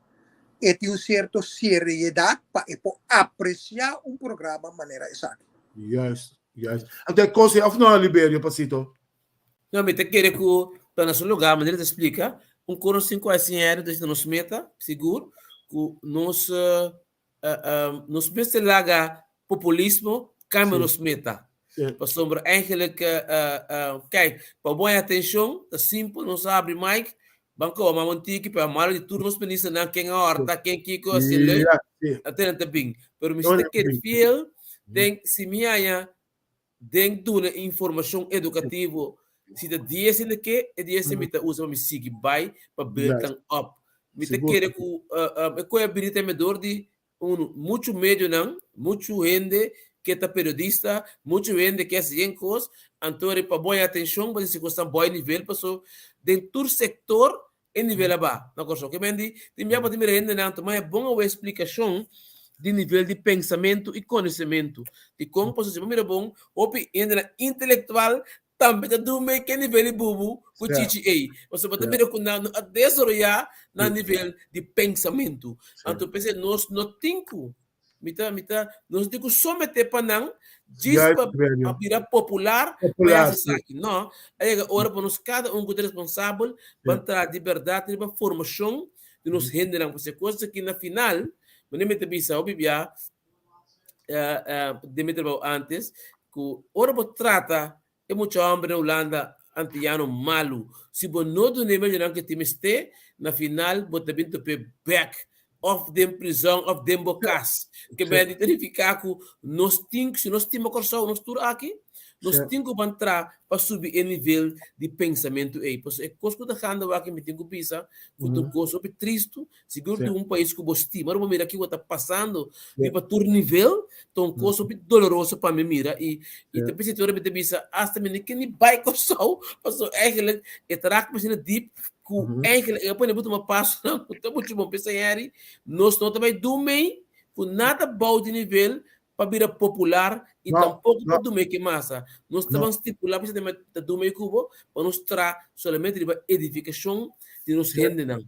e tin un sierto seriedat pa e por apresiá un programa manera esaki. Juist, juist. Anto e kos ei òf no, Liberio, Pasito? No, mi ta kere ku ta na su lugá, manera ta splika, un koro sinku a siña ta nos meta, sigur, ku nos nos mester laga populismo cambia nos meta. Pasobra eigenlijk, kijk, pa bo haña atencion ta simpel, nos a habri mic, ban koba mama un tiki pa malo di tur nos ministernan ken a horta, ken kiko, asina leuk, ate nan ta bin. Pero mi si ta kere fiel den si mi haña den duna informacion educativo, si ta dies hende ke, e dies mi ta usa pa mi sigui bai pa build nan up. Mi ta kere ku e koe a bini tambe dor di uno, muchu medionan, muchu hende ke ta periodista, muchu hende ke hasi yen kos, anto pa bo haña atencion bo ta hasi kosnan bo nivel paso den tur sector e nivel a ba na Kòrsou. Ke men di, tin bia bo ta mira hendenan tuma e bon awe splikashon di nivel di pensamentu i konosementu. Dikon? Pasobra si bo mira bon, hopi hendenan intelektual tambe ta duna ke nivel di bubu ku chichi ei. Pasobra bo ta mira ku nan no a desaroyá nan nivel di pensamentu. Anto p'esei nos no tin ku Mi ta, mi ta, nos tin ku someté pa nan djis pa, pa bira popular, pa hasi esaki. No, a yega ora pa nos kada un ku ta responsabel pa traha di bèrdat riba formashon di nos hendenan. Pasobra e kos aki na final, manera mi ta bisa hopi bia den mi trabou antes, ku ora bo trata E mucha hòmber na Hulanda antiano malu. Si bo no dun'é medionan ku e tin mester, na final bo ta bin top'é bèk, òf den prizòn òf den bo kas. Ke bèn di ta nifiká ku nos tin, si nos stima Kòrsou, nos tur aki, nos tin ku ban tra pa subi e nivel di pensamentu ei. Pasobra e kos ku ta ganda wak mi tin ku bisa ku ta un kos hopi tristu Sigur di un pais ku bo stima, ora bo mira kiko ta pasando riba tur nivel, ta un kos hopi doloroso pa mi mira i i ta bisa ora mi ta bisa asta mi no ke ni bai Kòrsou, pasobra eigenlijk e ta rak mi asina dip ku eigenlijk e a pone bo tuma pasonan ku ta muchu bon. P'esei Harry, nos no ta bai dumei ku nada bou di nivel pa bira popular i tampoko pa dumei ke masa. Nos ta ban stipulá p'esei ta dumei ku bo pa nos traha solamente riba edifikashon di nos hendenan.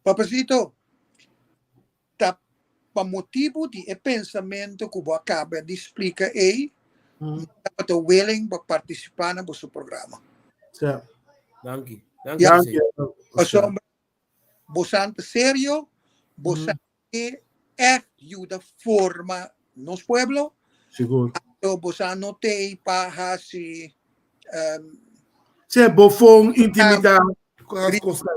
Papacito, ta pa motibu di e pensamentu ku bo a kaba di splika ei, mi tabata willing pa partisipá na boso programa. Sa. Danki. Danki, Ya. José. Pasobra bosan ta serio, bosan ke ègt yuda forma nos pueblo. Sigur. Anto bosan no t'ei pa hasi Sê, bofon, intimidá, kosnan.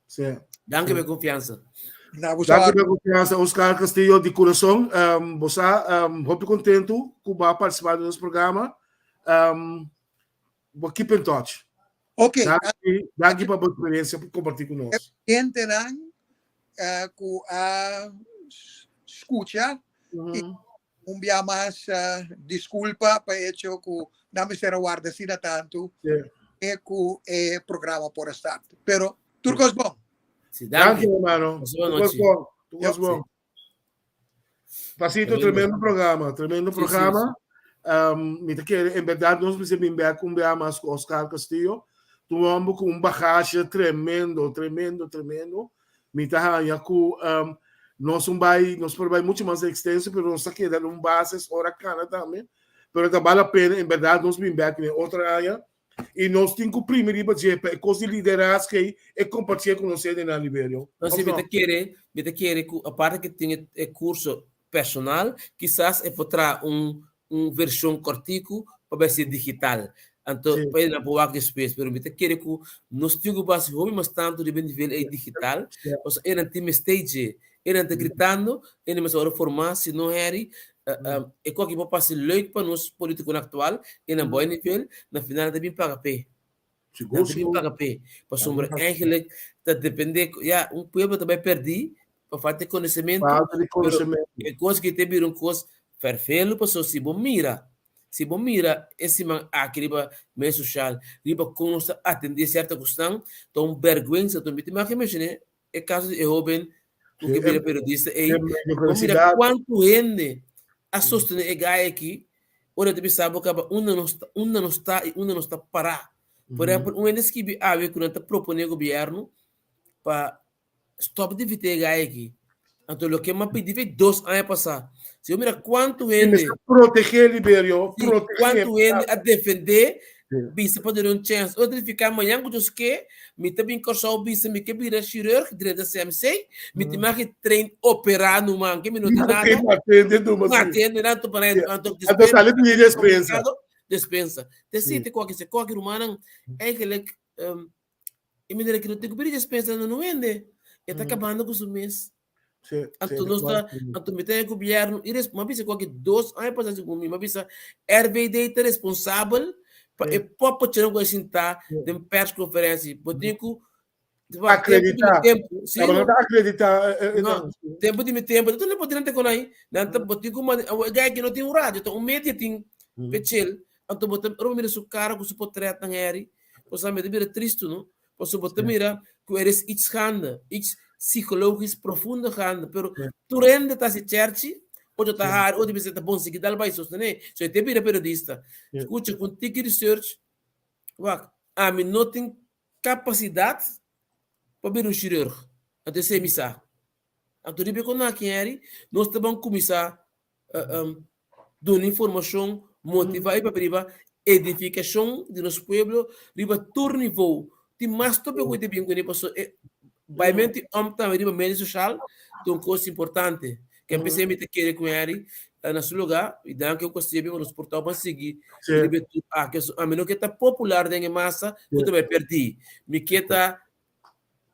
Sê. Danki pa e konfiansa. Na bo Danki pa e konfiansa, Oscar Castillo, di kurason. Bo sa, hopi kontentu ku bo a partisipá den nos programa. Bo keep in touch. Ok. Danki, danki pa bo experiencia pa comparti cu nos. Hendenan uh, cu a scucha mm -hmm. un bia mas uh, disculpa pa hecho cu nan mester a warda asina tanto yeah. e cu e programa por a start. Pero tur cos bon. Sí, danki, hermano. Tur cos bon. Tur cos bon. Pasito, tremendo programa, tremendo programa. Um, mi ta kere, en verdad, nos mester bin bek un bia mas ku Oscar Castillo. Tu hombre ku un bagage tremendo, tremendo, tremendo. Mi ta haña ku um, nos un bai, nos por bai mucho mas extenso, pero nos ta keda un bases ora kana tambe. Pero ta bale la pena, en verdad, nos bin bek den otro aña. I nos tin ku primi riba dje pa e kos di liderazgo ei e kompartié ku nos hendenan Liberio. No, si mi ta kere, mi ta kere ku aparte ku tin e kurso personal, kisas e por traha un un vershon kòrtiku pa bai ser digital. Anto pa e nan por wak despues. Pero mi ta kere ku nos tin ku basa hopi mas tantu riba e nivel ei digital, pasobra e nan tin mester dje. E nan ta gritando, e nan mester wòrdu formá, si no Harry, e kos aki por pasa leuk pa nos politikonan aktual, e nan boi nivel, na final nan ta bin paga p'e. Nan ta bin paga p'e. Pasobra eigenlijk ta depende, ya, un pueblo ta bai pèrdí pa falta di konosementu, pero e kos aki ta bira un kos fèrfelu, pasobra si bo mira, si bo mira e siman aki riba medio sosial, riba kon nos ta atendé sierto kosnan, ta un bèrgwensa. Mi ta maki menshoné e kaso di e hoben ku ke bira periodista ei, bo mira kuantu hende a sostené e gai aki, ora ta bisa bo kaba unda nos ta, unda nos ta i unda nos ta pará. Por ehèmpel, un hende skibi awe ku nan ta proponé gobièrnu pa stòp di invitá e gai aki. Anto loke mi a pidi fe dos aña pasá. Si bo mira kuantu hende. Protegé Liberio, protegé. Kuantu hende a defendé bisa pa duna un chèns. Ora ta nifiká mañan ku Dios ke, mi ta bin Kòrsou bisa mi ke bira shirurg drenta CMC, mi tin mag e train operá numa, ke mi no tin nada. Atende nan to para anto sali di despensa. Despensa. Te siti koki se koki rumannan eigenlijk e manera ki no tin ku pidi despensa no no hende. E ta kabando ku su mes. Anto nos ta, anto mi ta e gobierno i res, m'a bisa ku aki dos aña pasá segun mi, m'a bisa RVD ta responsabel pa e popochenan ku a sintá den perskonferensia. Bo tin ku Akreditá. Tempu, si, Tabata ta akreditá. No, tempu di mi tempu, tur por tin kon ai. Nan ta bo tin ku manda, e guy ki no tin un radio, ta un media tin pechel. Anto bo ta ora bo mira su kara ku su potretnan heri, bo sa mi ta bira tristu no. Pasobra bo ta mira ku er is iets gaande, iets psicologisch profundo gaande, pero tur hende ta hasi cherchi, otro ta hari, otro bisa ta bon sigui dal bai sostené. So e te bira periodista. Skucha, ku un tiki research, wak, ami no tin kapasidat pa bira un shirurg. Anto esei mi sa. Anto riba e kon aki, Henry, nos ta ban kuminsá duna informashon, motivá i papia riba edifikashon di nos pueblo riba tur nivou. Tin mas tope ku ta bin kuné pasobra e baimentu di òm tambe riba medio sosial ta un kos importante. Ke p'esei mi ta kere ku Henry na su lugá i danki ku a bin pa nos por tòg ban sigui riba e tur aki. Ami no ke ta popular den e masa ku ta bai pèrdí. Mi ke ta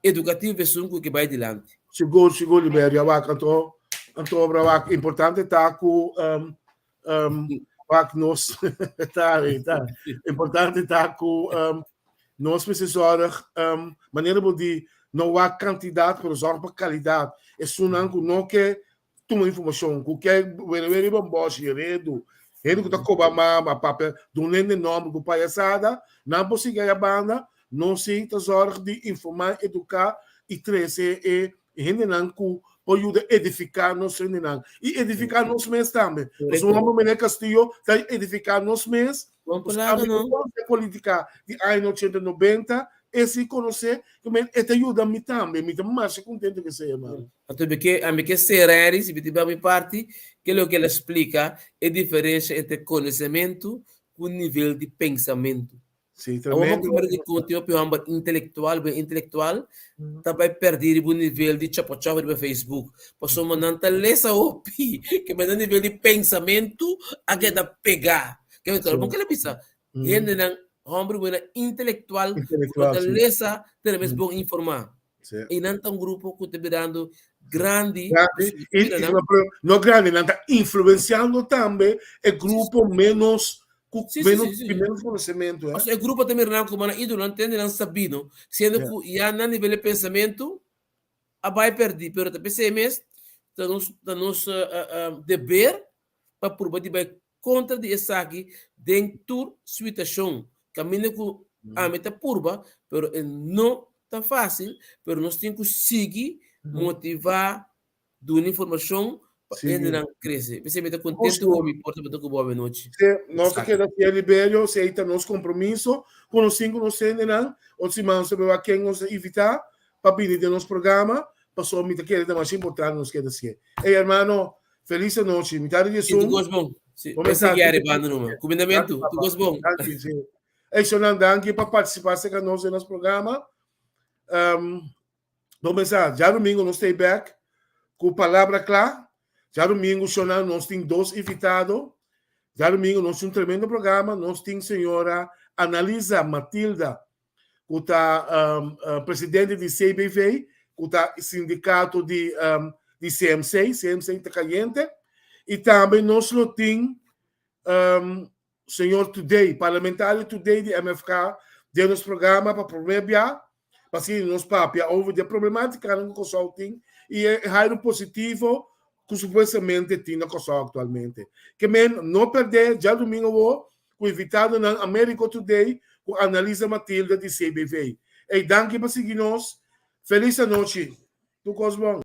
edukativo esun ku ke bai dilanti. Sigur, sigur Liberia, wak anto anto obra wak importante ta ku um, um, wak nos ta ta importante ta ku um, nos mester zorg um, manera bo di no wak kantidat pero zorg pa kalidat. Esunnan ku no ke tuma informashon ku ke were were riba un bòshi redu hende ku ta koba mama papia duna hende nòmber ku payasada nan por sigui aya banda nos si ta zòrg di informá eduká i trese e hendenan ku por yuda edifiká nos hendenan i edifiká nos mes tambe pasobra un hòmber manera Castillo ta edifiká nos mes polítika di aña ochenta nobenta e si konosé e ta yuda mi tambe mi ta masha kontento ku esei hermano. Anto mi ke ami ke sera Harry, si mi tin pa mi parti, ke loke el a splika e diferensha entre konosementu ku nivel di pensamentu. Sí, Awor bo tremendo. kumera di konta hopi hòmber intelektual, ben intelektual, ta bai pèrdí riba un nivel di chòpòchòp riba Facebook. Pasobra nan ta lesa hopi, ke men nan nivel di pensamentu a keda pegá. Ke men ta bon ke el a bisa, hendenan, hòmber i muhernan intelektual ku no Intelektual, ta sí. lesa, ta na mes bon informá. Sí. I nan ta un grupo ku ta birando grandi. Grandi. I, i, no, pero no grandi, nan ta influenciando tambe e grupo menos Ku menos, sí, sí. menos konosementu, eh? E grupo ta mira nan komo nan ídolo, nan tende nan sabí, no? Siendo ku ya nan nivel di pensamentu a bai pèrdí, pero ta p'esei mes ta nos ta nos deber pa purba di bai kontra di esaki den tur situashon. Kaminda ku ami ta purba, pero e no ta fásil, pero nos tin ku sigui motivá Duna informashon pa hendenan krese. P'esei mi ta kontentu ku mi por tabata ku bo awenochi. Sí, nos ta keda fiel i bello, esei ta nos kompromiso ku nos tin ku nos hendenan. Otro siman nos ta beba ken nos ta invitá pa bini den nos programa, pasobra mi ta kere ta masha importante nos keda sié. Ey hermano, felis anochi. Mi ta di esun. Tur kos bon. Sí, bo sigui aribando numa. Kumindamentu, tur kos bon. Danki, sí. Ey, shownan, danki pa partisipá serka nos den nos programa. Bo pensa, djadumingu nos ta e bek ku Palabra Kla. Djadumingu shonnan nos tin dos invitado. Djadumingu nos tin un tremendo programa. Nos tin señora Analiza Matilda ku ta presidente di CBV, ku ta sindikato di di CMC. CMC ta kayente. I tambe nos lo tin Señor Today, Parlamentario Today di MFK den nos programa pa prome bia pa asina nos papia over di e problematikanan ku Kòrsou tin i e hairu positivo ku supuestamente tin na Kòrsou aktualmente. Ke men no pèrdè djadumingu awor ku invitadonan Americo Today ku Annalisa Matilda di CBV. Ey danki pa sigui nos. Felis anochi. Tur kos bon.